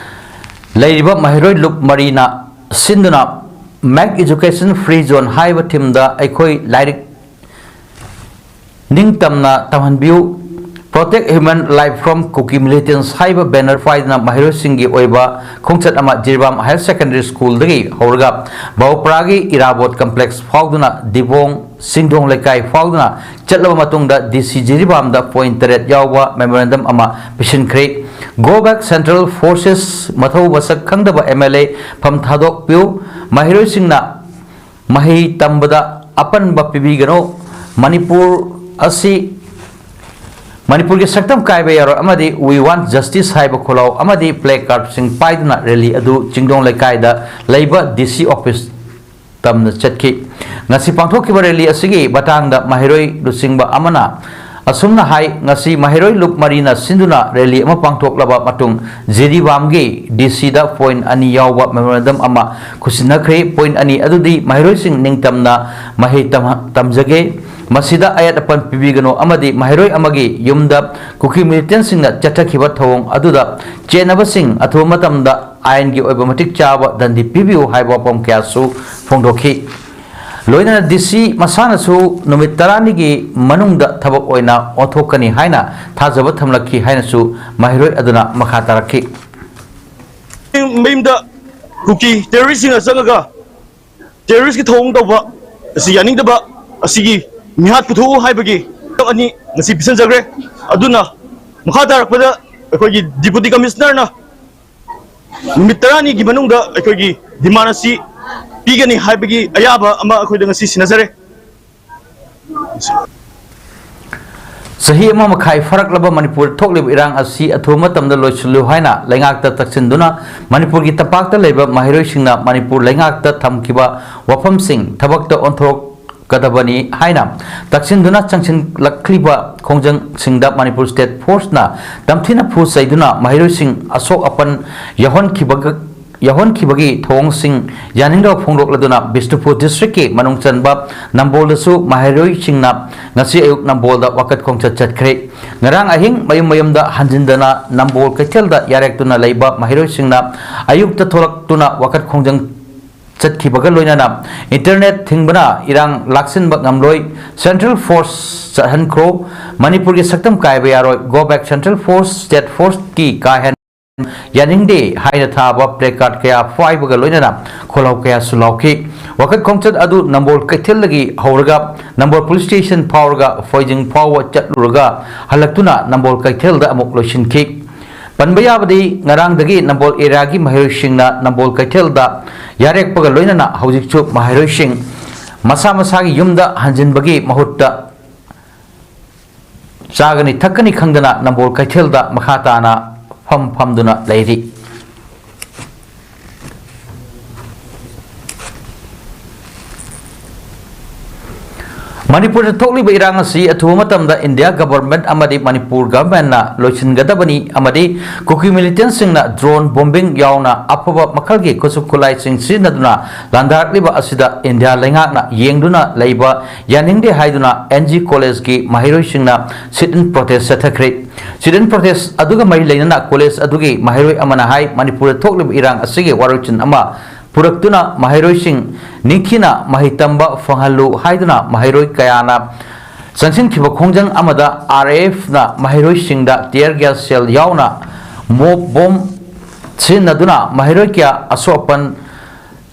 ꯂꯩꯔꯤꯕ ꯃꯍꯩꯔꯣꯏ ꯂꯨꯞ ꯃꯔꯤꯅ ꯁꯤꯟꯗꯨꯅ Make Education Free Zone ꯍꯥꯏꯕ ꯊꯤꯝꯗ ꯑꯩꯈꯣꯏ ꯂꯥꯏꯔꯤꯛ ꯅꯤꯡꯇꯝꯅ ꯇꯝꯍꯟꯕꯤꯌꯨ, Protect Human Life from Kuki Militants ꯍꯥꯏꯕ ꯕꯦꯅꯔ ꯄꯥꯏꯗꯨꯅ ꯃꯍꯩꯔꯣꯏꯁꯤꯡꯒꯤ ꯑꯣꯏꯕ ꯈꯣꯡꯆꯠ ꯑꯃ ꯖꯤꯔꯤꯕꯥꯝ ꯍꯥꯌꯔ ꯁꯦꯀꯦꯟꯗꯔꯤ ꯁ꯭ꯀꯨꯜꯗꯒꯤ ꯍꯧꯔꯒ ꯕꯥꯎꯄ꯭ꯔꯥꯒꯤ ꯏꯔꯥꯕꯣꯠ ꯀꯝꯄ꯭ꯂꯦꯛꯁ ꯐꯥꯎꯗꯨꯅ ꯗꯤꯕꯣꯡ ꯆꯤꯡꯗꯣꯡ ꯂꯩꯀꯥꯏ ꯐꯥꯎꯗꯨꯅ ꯆꯠꯂꯕ ꯃꯇꯨꯡꯗ ꯗꯤ ꯁꯤ ꯖꯤꯔꯤꯕꯥꯝꯗ ꯄꯣꯏꯟ ꯇꯔꯦꯠ ꯌꯥꯎꯕ ꯃꯦꯃꯣꯔꯦꯟꯗꯝ ꯑꯃ ꯄꯤꯁꯤꯟꯈ꯭ꯔꯦ꯫ Go back Central Forces, ꯃꯊꯧ ꯃꯁꯛ ꯈꯪꯗꯕ ꯑꯦꯝ ꯑꯦꯜ ꯑꯦ ꯐꯝ ꯊꯥꯗꯣꯛꯄꯤꯌꯨ, ꯃꯍꯩꯔꯣꯏꯁꯤꯡꯅ ꯃꯍꯩ ꯇꯝꯕꯗ ꯑꯄꯟꯕ ꯄꯤꯕꯤꯒꯅꯨ, ꯃꯅꯤꯄꯨꯔ ꯑꯁꯤ ꯃꯅꯤꯄꯨꯔꯒꯤ ꯁꯛꯇꯝ ꯀꯥꯏꯕ ꯌꯥꯔꯣꯏ ꯑꯃꯗꯤ We Want Justice ꯍꯥꯏꯕ ꯈꯣꯜꯂꯥꯎ ꯑꯃꯗꯤ ꯄ꯭ꯂꯦ ꯀꯥꯔꯠꯁꯤꯡ ꯄꯥꯏꯗꯨꯅ ꯔꯦꯂꯤ ꯑꯗꯨ ꯆꯤꯡꯗꯣꯡ ꯂꯩꯀꯥꯏꯗ ꯂꯩꯕ ꯗꯤ ꯁꯤ ꯑꯣꯐꯤꯁ ꯇꯝꯅ ꯆꯠꯈꯤ꯫ ꯉꯁꯤ ꯄꯥꯡꯊꯣꯛꯈꯤꯕ ꯔꯦꯂꯤ ꯑꯁꯤꯒꯤ ꯃꯇꯥꯡꯗ ꯃꯍꯩꯔꯣꯏ ꯂꯨꯆꯤꯡꯕ ꯑꯃꯅ ꯑꯁꯨꯝꯅ ꯍꯥꯏ, ꯉꯁꯤ ꯃꯍꯩꯔꯣꯏ ꯂꯨꯞ ꯃꯔꯤꯅ ꯁꯤꯟꯗꯨꯅ ꯔꯦꯂꯤ ꯑꯃ ꯄꯥꯡꯊꯣꯛꯂꯕ ꯃꯇꯨꯡ ꯖꯤꯔꯤꯕꯥꯝꯒꯤ ꯗꯤ ꯁꯤꯗ ꯄꯣꯏꯟ ꯑꯅꯤ ꯌꯥꯎꯕ ꯃꯦꯃꯣꯔꯦꯟꯗꯝ ꯑꯃ ꯈꯨꯠꯁꯤꯟꯅꯈ꯭ꯔꯦ꯫ ꯄꯣꯏꯟ ꯑꯅꯤ ꯑꯗꯨꯗꯤ ꯃꯍꯩꯔꯣꯏꯁꯤꯡ ꯅꯤꯡꯇꯝꯅ ꯃꯍꯩ ꯇꯝꯍ-, ꯇꯝꯖꯒꯦ, ꯃꯁꯤꯗ ꯑꯌꯦꯠ ꯑꯄꯟ ꯄꯤꯕꯤꯒꯅꯨ ꯑꯃꯗꯤ ꯃꯍꯩꯔꯣꯏ ꯑꯃꯒꯤ ꯌꯨꯝꯗ ꯀꯨꯀꯤ ꯃꯤꯂꯤꯇꯦꯟꯁꯤꯡꯅ ꯆꯠꯊꯈꯤꯕ ꯊꯧꯑꯣꯡ ꯑꯗꯨꯗ ꯆꯦꯟꯅꯕꯁꯤꯡ ꯑꯊꯨꯕ ꯃꯇꯝꯗ ꯑꯥꯏꯟꯒꯤ ꯑꯣꯏꯕ ꯃꯇꯤꯛ ꯆꯥꯕ ꯗꯟꯗꯤ ꯄꯤꯕꯤꯌꯨ ꯍꯥꯏꯕ ꯋꯥꯐꯝ ꯀꯌꯥꯁꯨ ꯐꯣꯡꯗꯣꯛꯈꯤ꯫ ꯂꯣꯏꯅꯅ ꯗꯤ ꯁꯤ ꯃꯁꯥꯅꯁꯨ ꯅꯨꯃꯤꯠ ꯇꯔꯥꯅꯤꯒꯤ ꯃꯅꯨꯡꯗ ꯊꯕꯛ ꯑꯣꯏꯅ ꯑꯣꯟꯊꯣꯛꯀꯅꯤ ꯍꯥꯏꯅ ꯊꯥꯖꯕ ꯊꯝꯂꯛꯈꯤ ꯍꯥꯏꯅꯁꯨ ꯃꯍꯩꯔꯣꯏ ꯑꯗꯨꯅ ꯃꯈꯥ ꯇꯥꯔꯛꯈꯤ꯫ ꯃꯌꯨꯝꯗ ꯀꯨꯀꯤ ꯇꯦꯔꯣꯔꯤꯁꯁꯤꯡꯅ ꯆꯪꯉꯒ ꯇꯦꯔꯣꯔꯤꯁꯀꯤ ꯊꯧꯑꯣꯡ ꯇꯧꯕ ꯑꯁꯤ ꯌꯥꯅꯤꯡꯗꯕ ꯑꯁꯤꯒꯤ ꯃꯤꯍꯥꯠ ꯄꯨꯊꯣꯛꯎ ꯍꯥꯏꯕꯒꯤ ꯑꯅꯤ ꯉꯁꯤ ꯄꯤꯁꯤꯟꯖꯈ꯭ꯔꯦ꯫ ꯑꯗꯨꯅ ꯃꯈꯥ ꯇꯥꯔꯛꯄꯗ ꯑꯩꯈꯣꯏꯒꯤ ꯗꯤꯄꯨꯇꯤ ꯀꯃꯤꯁꯅꯔꯅ ꯅꯨꯃꯤꯠ ꯇꯔꯥꯅꯤꯒꯤ ꯃꯅꯨꯡꯗ ꯑꯩꯈꯣꯏꯒꯤ ꯗꯤꯃꯥꯟ ꯑꯁꯤ ꯄꯤꯒꯅꯤ ꯍꯥꯏꯕꯒꯤ ꯑꯌꯥꯕ ꯑꯃ ꯑꯩꯈꯣꯏꯗ ꯉꯁꯤ ꯁꯤꯟꯅꯖꯔꯦ꯫ ꯆꯍꯤ ꯑꯃ ꯃꯈꯥꯏ ꯐꯥꯔꯛꯂꯕ ꯃꯅꯤꯄꯨꯔꯗ ꯊꯣꯛꯂꯤꯕ ꯏꯔꯥꯡ ꯑꯁꯤ ꯑꯊꯨꯕ ꯃꯇꯝꯗ ꯂꯣꯏꯁꯤꯜꯂꯨ ꯍꯥꯏꯅ ꯂꯩꯉꯥꯛꯇ ꯇꯛꯁꯤꯟꯗꯨꯅ ꯃꯅꯤꯄꯨꯔꯒꯤ ꯇꯝꯄꯥꯛꯇ ꯂꯩꯕ ꯃꯍꯩꯔꯣꯏꯁꯤꯡꯅ ꯃꯅꯤꯄꯨꯔ ꯂꯩꯉꯥꯛꯇ ꯊꯝꯈꯤꯕ ꯋꯥꯐꯝꯁꯤꯡ ꯊꯕꯛꯇ ꯑꯣꯟꯊꯣꯔꯛꯀꯗꯕꯅꯤ ꯍꯥꯏꯅ ꯇꯛꯁꯤꯟꯗꯨꯅ ꯆꯪꯁꯤꯜꯂꯛꯂꯤꯕ ꯈꯣꯡꯖꯪꯁꯤꯡꯗ ꯃꯅꯤꯄꯨꯔ ꯁ꯭ꯇꯦꯠ ꯐꯣꯔꯁꯅ ꯇꯝꯊꯤꯅ ꯐꯨ ꯆꯩꯗꯨꯅ ꯃꯍꯩꯔꯣꯏꯁꯤꯡ ꯑꯁꯣꯛ ꯑꯄꯟ ꯌꯥꯎꯍꯟꯈꯤꯕꯒ ꯌꯥꯎꯍꯟꯈꯤꯕꯒꯤ ꯊꯧꯑꯣꯡꯁꯤꯡ ꯌꯥꯅꯤꯡꯗꯕ ꯐꯣꯡꯗꯣꯛꯂꯗꯨꯅ ꯕꯤꯁꯅꯨꯄꯨꯔ ꯗꯤꯁꯇ꯭ꯔꯤꯛꯀꯤ ꯃꯅꯨꯡ ꯆꯟꯕ ꯅꯝꯕꯣꯜꯗꯁꯨ ꯃꯍꯩꯔꯣꯏꯁꯤꯡꯅ ꯉꯁꯤ ꯑꯌꯨꯛ ꯅꯝꯕꯣꯜꯗ ꯋꯥꯀꯠ ꯈꯣꯡꯆꯠ ꯆꯠꯈ꯭ꯔꯦ꯫ ꯉꯔꯥꯡ ꯑꯍꯤꯡ ꯃꯌꯨꯝ ꯃꯌꯨꯝꯗ ꯍꯟꯖꯤꯟꯗꯅ ꯅꯝꯕꯣꯜ ꯀꯩꯊꯦꯜꯗ ꯌꯥꯔꯦꯛꯇꯨꯅ ꯂꯩꯕ ꯃꯍꯩꯔꯣꯏꯁꯤꯡꯅ ꯑꯌꯨꯛꯇ ꯊꯣꯛꯂꯛꯇꯨꯅ ꯋꯥꯀꯠ ꯈꯣꯡꯖꯪ ꯆꯠꯈꯤꯕꯒ ꯂꯣꯏꯅꯅ ꯏꯟꯇꯔꯅꯦꯠ ꯊꯤꯡꯕꯅ ꯏꯔꯥꯡ ꯂꯥꯛꯁꯤꯟꯕ ꯉꯝꯂꯣꯏ꯫ ꯁꯦꯟꯇ꯭ꯔꯦꯜ ꯐꯣꯔꯁ ꯆꯠꯍꯟꯈ꯭ꯔꯣ꯫ ꯃꯅꯤꯄꯨꯔꯒꯤ ꯁꯛꯇꯝ ꯀꯥꯏꯕ ꯌꯥꯔꯣꯏ꯫ Go back central force, state force ꯀꯤ ꯀꯥ ꯍꯦꯟꯅ ꯌꯥꯅꯤꯡꯗꯦ ꯍꯥꯏꯅ ꯊꯥꯕ placard ꯀꯌꯥ ꯄꯥꯏꯕꯒ ꯂꯣꯏꯅꯅ ꯈꯣꯜꯂꯥꯎ ꯀꯌꯥꯁꯨ ꯂꯥꯎꯈꯤ꯫ ꯋꯥꯀꯠ ꯈꯣꯡꯆꯠ ꯑꯗꯨ ꯅꯝꯕꯣꯜ ꯀꯩꯊꯦꯜꯗꯒꯤ ꯍꯧꯔꯒ ꯅꯝꯕꯣꯜ police station ꯐꯥꯎꯔꯒ ꯐꯣꯏꯖꯤꯡ ꯐꯥꯎꯕ ꯆꯠꯂꯨꯔꯒ ꯍꯜꯂꯛꯇꯨꯅ ꯅꯝꯕꯣꯜ ꯀꯩꯊꯦꯜꯗ ꯑꯃꯨꯛ ꯂꯣꯏꯁꯤꯟꯈꯤ꯫ ꯄꯟꯕ ꯌꯥꯕꯗꯤ, ꯉꯔꯥꯡꯗꯒꯤ ꯅꯝꯕꯣꯜ area ꯒꯤ ꯃꯍꯩꯔꯣꯏꯁꯤꯡꯅ ꯅꯝꯕꯣꯜ ꯀꯩꯊꯦꯜꯗ ꯌꯥꯔꯦꯛꯄꯒ ꯂꯣꯏꯅꯅ ꯍꯧꯖꯤꯛꯁꯨ ꯃꯍꯩꯔꯣꯏꯁꯤꯡ ꯃꯁꯥ ꯃꯁꯥꯒꯤ ꯌꯨꯝꯗ ꯍꯟꯖꯤꯟꯕꯒꯤ ꯃꯍꯨꯠꯇ ꯆꯥꯒꯅꯤ ꯊꯛꯀꯅꯤ ꯈꯪꯗꯅ ꯅꯝꯕꯣꯜ ꯀꯩꯊꯦꯜꯗ ꯃꯈꯥ ꯇꯥꯅ ꯐꯝ ꯐꯝꯗꯨꯅ ꯂꯩꯔꯤ꯫ ꯃꯅꯤꯄꯨꯔꯗ ꯊꯣꯛꯂꯤꯕ ꯏꯔꯥꯡ ꯑꯁꯤ ꯑꯊꯨꯕ ꯃꯇꯝꯗ ꯏꯟꯗꯤꯌꯥ government ꯑꯃꯗꯤ ꯃꯅꯤꯄꯨꯔ government ꯅ ꯂꯣꯏꯁꯤꯟꯒꯗꯕꯅꯤ ꯑꯃꯗꯤ ꯀꯨꯀꯤ militant ꯁꯤꯡꯅ drone bombing ꯌꯥꯎꯅ ꯑꯐꯕ ꯃꯈꯜꯒꯤ ꯈꯨꯠꯁꯨ ꯈꯨꯠꯂꯥꯏꯁꯤꯡ ꯁꯤꯖꯤꯟꯅꯗꯨꯅ ꯂꯥꯟꯗꯥꯔꯛꯂꯤꯕ ꯑꯁꯤꯗ ꯏꯟꯗꯤꯌꯥ ꯂꯩꯉꯥꯛꯅ ꯌꯦꯡꯗꯨꯅ ꯂꯩꯕ ꯌꯥꯅꯤꯡꯗꯦ ꯍꯥꯏꯗꯨꯅ N G college ꯀꯤ ꯃꯍꯩꯔꯣꯏꯁꯤꯡꯅ sit-in protest ꯆꯠꯊꯈ꯭ꯔꯦ꯫ Sit-in protest ꯑꯗꯨꯒ ꯃꯔꯤ ꯂꯩꯅꯅ college ꯑꯗꯨꯒꯤ ꯃꯍꯩꯔꯣꯏ ꯑꯃꯅ ꯍꯥꯏ, ꯃꯅꯤꯄꯨꯔꯗ ꯊꯣꯛꯂꯤꯕ ꯏꯔꯥꯡ ꯑꯁꯤꯒꯤ ꯋꯥꯔꯣꯏꯁꯤꯟ ꯑꯃ ꯄꯨꯔꯛꯇꯨꯅ ꯃꯍꯩꯔꯣꯏꯁꯤꯡ ꯅꯤꯡꯊꯤꯅ ꯃꯍꯩ ꯇꯝꯕ ꯐꯪꯍꯜꯂꯨ ꯍꯥꯏꯗꯨꯅ ꯃꯍꯩꯔꯣꯏ ꯀꯌꯥꯅ ꯆꯪꯁꯤꯟꯈꯤꯕ ꯈꯣꯡꯖꯪ ꯑꯃꯗ R A F ꯅ ꯃꯍꯩꯔꯣꯏꯁꯤꯡꯗ tear gas shell ꯌꯥꯎꯅ mob bomb ꯁꯤꯖꯤꯟꯅꯗꯨꯅ ꯃꯍꯩꯔꯣꯏ ꯀꯌꯥ ꯑꯁꯣꯛ ꯑꯄꯟ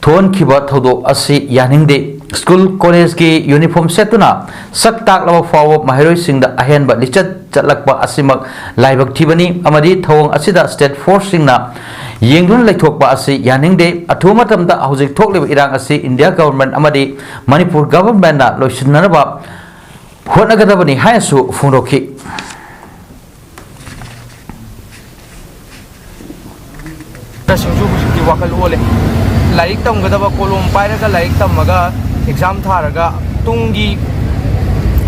ꯊꯣꯛꯍꯟꯈꯤꯕ ꯊꯧꯗꯣꯛ ꯑꯁꯤ ꯌꯥꯅꯤꯡꯗꯦ꯫ School college ꯀꯤ uniform ꯁꯦꯠꯇꯨꯅ ꯁꯛ ꯇꯥꯛꯂꯕ ꯐꯥꯎꯕ ꯃꯍꯩꯔꯣꯏꯁꯤꯡꯗ ꯑꯍꯦꯟꯕ ꯂꯤꯆꯠ ꯆꯠꯂꯛꯄ ꯑꯁꯤꯃꯛ ꯂꯥꯏꯕꯛ ꯊꯤꯕꯅꯤ ꯑꯃꯗꯤ ꯊꯧꯑꯣꯡ ꯑꯁꯤꯗ state force ꯁꯤꯡꯅ ꯌꯦꯡꯗꯨꯅ ꯂꯩꯊꯣꯛꯄ ꯑꯁꯤ ꯌꯥꯅꯤꯡꯗꯦ꯫ ꯑꯊꯨꯕ ꯃꯇꯝꯗ ꯍꯧꯖꯤꯛ ꯊꯣꯛꯂꯤꯕ ꯏꯔꯥꯡ ꯑꯁꯤ ꯏꯟꯗꯤꯌꯥ government ꯑꯃꯗꯤ ꯃꯅꯤꯄꯨꯔ government ꯅ ꯂꯣꯏꯁꯤꯟꯅꯅꯕ ꯍꯣꯠꯅꯒꯗꯕꯅꯤ ꯍꯥꯏꯅꯁꯨ ꯐꯣꯡꯗꯣꯛꯈꯤ꯫ ꯁꯤꯡꯁꯨ ꯍꯧꯖꯤꯛꯇꯤ ꯋꯥꯈꯜ ꯑꯣꯜꯂꯦ꯫ ꯂꯥꯏꯔꯤꯛ ꯇꯝꯒꯗꯕ ꯀꯣꯂꯣꯝ ꯄꯥꯏꯔꯒ ꯂꯥꯏꯔꯤꯛ ꯇꯝꯃꯒ exam ꯊꯥꯔꯒ ꯇꯨꯡꯒꯤ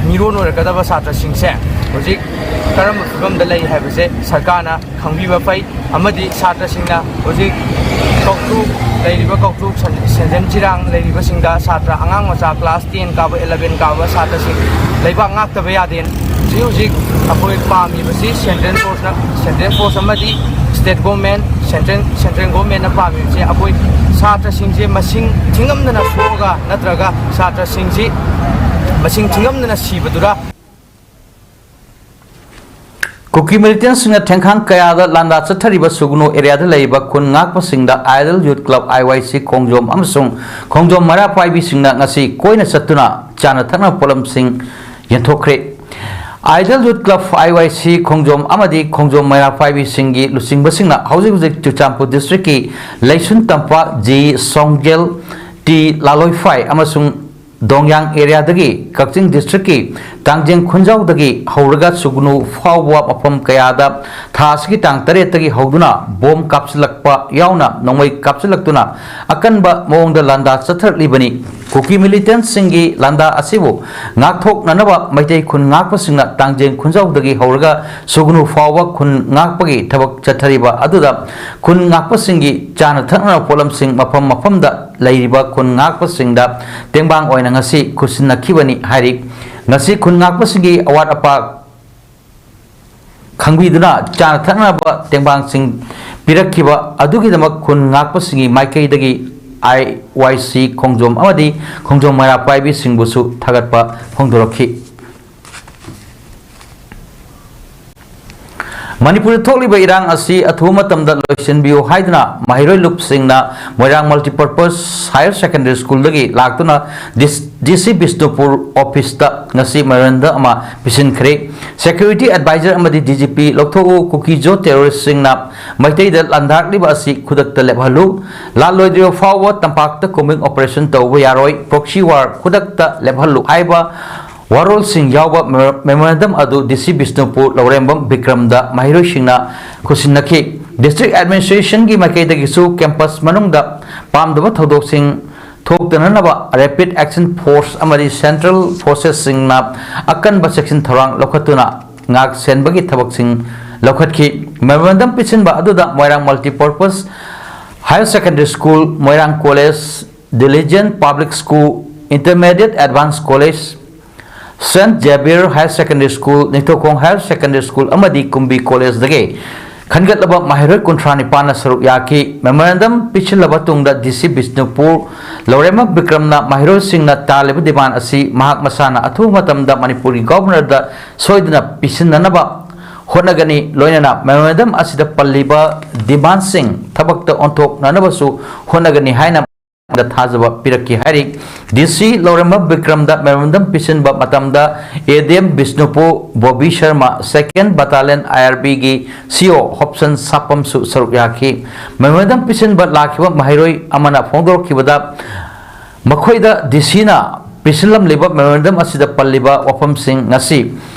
ꯃꯤꯔꯣꯟ ꯑꯣꯏꯔꯛꯀꯗꯕ ꯁꯥꯇ꯭ꯔꯁꯤꯡꯁꯦ ꯍꯧꯖꯤꯛ ꯀꯔꯝꯕ ꯐꯤꯕꯝꯗ ꯂꯩ ꯍꯥꯏꯕꯁꯦ ꯁꯔꯀꯥꯔꯅ ꯈꯪꯕꯤꯕ ꯐꯩ꯫ ꯑꯃꯗꯤ ꯁꯥꯇ꯭ꯔꯁꯤꯡꯅ ꯍꯧꯖꯤꯛ ꯀꯧꯇ꯭ꯔꯨꯛ, ꯂꯩꯔꯤꯕ ꯀꯧꯇ꯭ꯔꯨꯛ, ꯁꯟ-, ꯁꯦꯟꯖꯦꯟ ꯆꯤꯔꯥꯡ ꯂꯩꯔꯤꯕꯁꯤꯡꯗ, ꯁꯥꯇ꯭ꯔ ꯑꯉꯥꯡ ꯃꯆꯥ class ten ꯀꯥꯕ, eleven ꯀꯥꯕ ꯁꯥꯇ꯭ꯔꯁꯤꯡ ꯂꯩꯕꯥꯛ ꯉꯥꯛꯇꯕ ꯌꯥꯗꯦ꯫ ꯍꯧꯖꯤꯛ ꯍꯧꯖꯤꯛ ꯑꯩꯈꯣꯏ ꯄꯥꯝꯃꯤꯕꯁꯤ central forceꯅ, central force ꯑꯃꯗꯤ state government, central, central governmentꯅ ꯄꯥꯝꯃꯤꯕꯁꯦ ꯑꯩꯈꯣꯏ ꯁꯥꯇ꯭ꯔꯁꯤꯡꯁꯦ ꯃꯁꯤꯡ ꯊꯤꯉꯝꯗꯅ ꯁꯣꯛꯑꯒ ꯅꯠꯇ꯭ꯔꯒ ꯁꯥꯇ꯭ꯔꯁꯤꯡꯁꯤ ꯃꯁꯤꯡ ꯊꯤꯉꯝꯗꯅ ꯁꯤꯕꯗꯨꯗ ꯀꯨꯀꯤ militantꯁꯤꯡꯅ ꯊꯦꯡꯈꯥꯡ ꯀꯌꯥꯗ ꯂꯥꯟꯗꯥ ꯆꯠꯊꯔꯤꯕ ꯁꯨꯒꯅꯨ areaꯗ ꯂꯩꯔꯤꯕ ꯈꯨꯟ ꯉꯥꯛꯄꯁꯤꯡꯗ Ideal Youth Club, I Y C, ꯈꯣꯡꯖꯣꯝ ꯑꯃꯁꯨꯡ ꯈꯣꯡꯖꯣꯝ ꯃꯩꯔꯥ ꯄꯥꯏꯕꯤꯁꯤꯡꯅ ꯉꯁꯤ ꯀꯣꯏꯅ ꯆꯠꯇꯨꯅ ꯆꯥꯅ ꯊꯛꯅꯕ ꯄꯣꯠꯂꯝꯁꯤꯡ ꯌꯦꯟꯊꯣꯛꯈ꯭ꯔꯦ꯫ Ideal Youth Club, I Y C, ꯈꯣꯡꯖꯣꯝ ꯑꯃꯗꯤ ꯈꯣꯡꯖꯣꯝ ꯃꯩꯔꯥ ꯄꯥꯏꯕꯤꯁꯤꯡꯒꯤ ꯂꯨꯆꯤꯡꯕꯁꯤꯡꯅ ꯍꯧꯖꯤꯛ ꯍꯧꯖꯤꯛ ꯆꯨꯔꯆꯥꯟꯄꯨꯔ districtꯀꯤ ꯂꯩꯁꯨꯟ ꯇꯝꯄꯥꯛ ꯖꯤ ꯁꯣꯡꯖꯦꯜ ꯇꯤ ꯂꯥꯂꯣꯏꯐꯥꯏ ꯑꯃꯁꯨꯡ ꯗꯣꯡꯌꯥꯡ areaꯗꯒꯤ ꯀꯛꯆꯤꯡ districtꯀꯤ ꯇꯥꯡꯖꯦꯡ ꯈꯨꯟꯖꯥꯎꯗꯒꯤ ꯍꯧꯔꯒ ꯁꯨꯒꯅꯨ ꯐꯥꯎꯕ ꯃꯐꯝ ꯀꯌꯥꯗ ꯊꯥ ꯑꯁꯤꯒꯤ ꯇꯥꯡ ꯇꯔꯦꯠꯇꯒꯤ ꯍꯧꯗꯨꯅ ꯕꯣꯝ ꯀꯥꯞꯁꯤꯜꯂꯛꯄ ꯌꯥꯎꯅ ꯅꯣꯡꯃꯩ ꯀꯥꯞꯁꯤꯜꯂꯛꯇꯨꯅ ꯑꯀꯟꯕ ꯃꯑꯣꯡꯗ ꯂꯥꯟꯗꯥ ꯆꯠꯊꯔꯛꯂꯤꯕꯅꯤ꯫ ꯀꯨꯀꯤ militantꯁꯤꯡꯒꯤ ꯂꯥꯟꯗꯥ ꯑꯁꯤꯕꯨ ꯉꯥꯛꯊꯣꯛꯅꯅꯕ ꯃꯩꯇꯩ ꯈꯨꯟ ꯉꯥꯛꯄꯁꯤꯡꯅ ꯇꯥꯡꯖꯦꯡ ꯈꯨꯟꯖꯥꯎꯗꯒꯤ ꯍꯧꯔꯒ ꯁꯨꯒꯅꯨ ꯐꯥꯎꯕ ꯈꯨꯟ ꯉꯥꯛꯄꯒꯤ ꯊꯕꯛ ꯆꯠꯊꯔꯤꯕ ꯑꯗꯨꯗ ꯈꯨꯟ ꯉꯥꯛꯄꯁꯤꯡꯒꯤ ꯆꯥꯅ ꯊꯛꯅꯕ ꯄꯣꯠꯂꯝꯁꯤꯡ ꯃꯐꯝ ꯃꯐꯝꯗ ꯂꯩꯔꯤꯕ ꯈꯨꯟ ꯉꯥꯛꯄꯁꯤꯡꯗ ꯇꯦꯡꯕꯥꯡ ꯑꯣꯏꯅ ꯉꯁꯤ ꯈꯨꯠꯁꯤꯟꯅꯈꯤꯕꯅꯤ ꯍꯥꯏꯔꯤ꯫ ꯉꯁꯤ ꯈꯨꯟ ꯉꯥꯛꯄꯁꯤꯡꯒꯤ ꯑꯋꯥꯠ ꯑꯄꯥ ꯈꯪꯕꯤꯗꯨꯅ ꯆꯥꯅ ꯊꯛꯅꯕ ꯇꯦꯡꯕꯥꯡꯁꯤꯡ ꯄꯤꯔꯛꯈꯤꯕ ꯑꯗꯨꯒꯤꯗꯃꯛ ꯈꯨꯟ ꯉꯥꯛꯄꯁꯤꯡꯒꯤ ꯃꯥꯏꯀꯩꯗꯒꯤ I Y C ꯈꯣꯡꯖꯣꯝ ꯑꯃꯗꯤ ꯈꯣꯡꯖꯣꯝ ꯃꯩꯔꯥ ꯄꯥꯏꯕꯤꯁꯤꯡꯕꯨꯁꯨ ꯊꯥꯒꯠꯄ ꯐꯣꯡꯗꯣꯔꯛꯈꯤ꯫ ꯃꯅꯤꯄꯨꯔꯗ ꯊꯣꯛꯂꯤꯕ ꯏꯔꯥꯡ ꯑꯁꯤ ꯑꯊꯨꯕ ꯃꯇꯝꯗ ꯂꯣꯏꯁꯤꯟꯕꯤꯌꯨ ꯍꯥꯏꯗꯨꯅ ꯃꯍꯩꯔꯣꯏ ꯂꯨꯞꯁꯤꯡꯅ ꯃꯣꯏꯔꯥꯡ Multipurpose Higher Secondary Schoolꯗꯒꯤ ꯂꯥꯛꯇꯨꯅ ꯗꯤꯁ-, D C ꯕꯤꯁꯅꯨꯄꯨꯔ officeꯇ ꯉꯁꯤ memorandum ꯑꯃ ꯄꯤꯁꯤꯟꯈ꯭ꯔꯦ꯫ Security advisor ꯑꯃꯗꯤ D G P ꯂꯧꯊꯣꯛꯎ, ꯀꯨꯀꯤꯖꯣ terroristꯁꯤꯡꯅ ꯃꯩꯇꯩꯗ ꯂꯥꯟꯗꯥꯔꯛꯂꯤꯕ ꯑꯁꯤ ꯈꯨꯗꯛꯇ ꯂꯦꯞꯍꯜꯂꯨ, ꯂꯥꯜꯂꯣꯏꯗ꯭ꯔꯤꯕ ꯐꯥꯎꯕ ꯇꯝꯄꯥꯛꯇ combing operation ꯇꯧꯕ ꯌꯥꯔꯣꯏ, proxy war ꯈꯨꯗꯛꯇ ꯂꯦꯞꯍꯜꯂꯨ ꯍꯥꯏꯕ ꯋꯥꯔꯣꯜꯁꯤꯡ ꯌꯥꯎꯕ memorandum ꯑꯗꯨ D C ꯕꯤꯁꯅꯨꯄꯨꯔ ꯂꯧꯔꯦꯝꯕꯝ ꯕꯤꯀ꯭ꯔꯝꯗ ꯃꯍꯩꯔꯣꯏꯁꯤꯡꯅ ꯈꯨꯠꯁꯤꯟꯅꯈꯤ꯫ District administrationꯒꯤ ꯃꯥꯏꯀꯩꯗꯒꯤꯁꯨ campus ꯃꯅꯨꯡꯗ ꯄꯥꯝꯗꯕ ꯊꯧꯗꯣꯛꯁꯤꯡ ꯊꯣꯛꯇꯅꯅꯕ Rapid Action Force ꯑꯃꯗꯤ central forcesꯁꯤꯡꯅ ꯑꯀꯟꯕ ꯆꯦꯛꯁꯤꯟ ꯊꯧꯔꯥꯡ ꯂꯧꯈꯠꯇꯨꯅ ꯉꯥꯛ ꯁꯦꯟꯕꯒꯤ ꯊꯕꯛꯁꯤꯡ ꯂꯧꯈꯠꯈꯤ꯫ Memorandum ꯄꯤꯁꯤꯟꯕ ꯑꯗꯨꯗ ꯃꯣꯏꯔꯥꯡ Multipurpose Higher Secondary School, Moirang College, Diligent Public School, Intermediate Advanced College, Saint Xavier Higher Secondary School, Ningthoukhong Higher Secondary School ꯑꯃꯗꯤ ꯀꯨꯝꯕꯤ College ꯗꯒꯤ ꯈꯟꯒꯠꯂꯕ ꯃꯍꯩꯔꯣꯏ ꯀꯨꯟꯊ꯭ꯔꯥ ꯅꯤꯄꯥꯟꯅ ꯁꯔꯨꯛ ꯌꯥꯈꯤ꯫ Memorandum ꯄꯤꯁꯤꯜꯂꯕ ꯇꯨꯡꯗ D C ꯕꯤꯁꯅꯨꯄꯨꯔ ꯂꯧꯔꯦꯝꯕꯝ ꯕꯤꯀ꯭ꯔꯝꯅ ꯃꯍꯩꯔꯣꯏꯁꯤꯡꯅ ꯇꯥꯜꯂꯤꯕ demand ꯑꯁꯤ ꯃꯍꯥꯛ ꯃꯁꯥꯅ ꯑꯊꯨꯕ ꯃꯇꯝꯗ ꯃꯅꯤꯄꯨꯔꯒꯤ Governor ꯗ ꯁꯣꯏꯗꯅ ꯄꯤꯁꯤꯟꯅꯅꯕ ꯍꯣꯠꯅꯒꯅꯤ, ꯂꯣꯏꯅꯅ memorandum ꯑꯁꯤꯗ ꯄꯜꯂꯤꯕ demand ꯁꯤꯡ ꯊꯕꯛꯇ ꯑꯣꯟꯊꯣꯛꯅꯅꯕꯁꯨ ꯍꯣꯠꯅꯒꯅꯤ ꯍꯥꯏꯅ ꯊꯥꯖꯕ ꯄꯤꯔꯛꯈꯤ ꯍꯥꯏꯔꯤ꯫ D C ꯂꯧꯔꯦꯝꯕꯝ ꯕꯤꯀ꯭ꯔꯝꯗ memorandum ꯄꯤꯁꯤꯟꯕ ꯃꯇꯝꯗ A D M Bishnupur, Bobby Sharma, Second Battalion I R B ꯒꯤ C O ꯍꯣꯞꯁꯟ ꯁꯥꯄꯝꯁꯨ ꯁꯔꯨꯛ ꯌꯥꯈꯤ꯫ Memorandum ꯄꯤꯁꯤꯟꯕ ꯂꯥꯛꯈꯤꯕ ꯃꯍꯩꯔꯣꯏ ꯑꯃꯅ ꯐꯣꯡꯗꯣꯔꯛꯈꯤꯕꯗ, ꯃꯈꯣꯏꯗ D C ꯅ ꯄꯤꯁꯤꯜꯂꯝꯂꯤꯕ memorandum ꯑꯁꯤꯗ ꯄꯜꯂꯤꯕ ꯋꯥꯐꯝꯁꯤꯡ ꯉꯁꯤ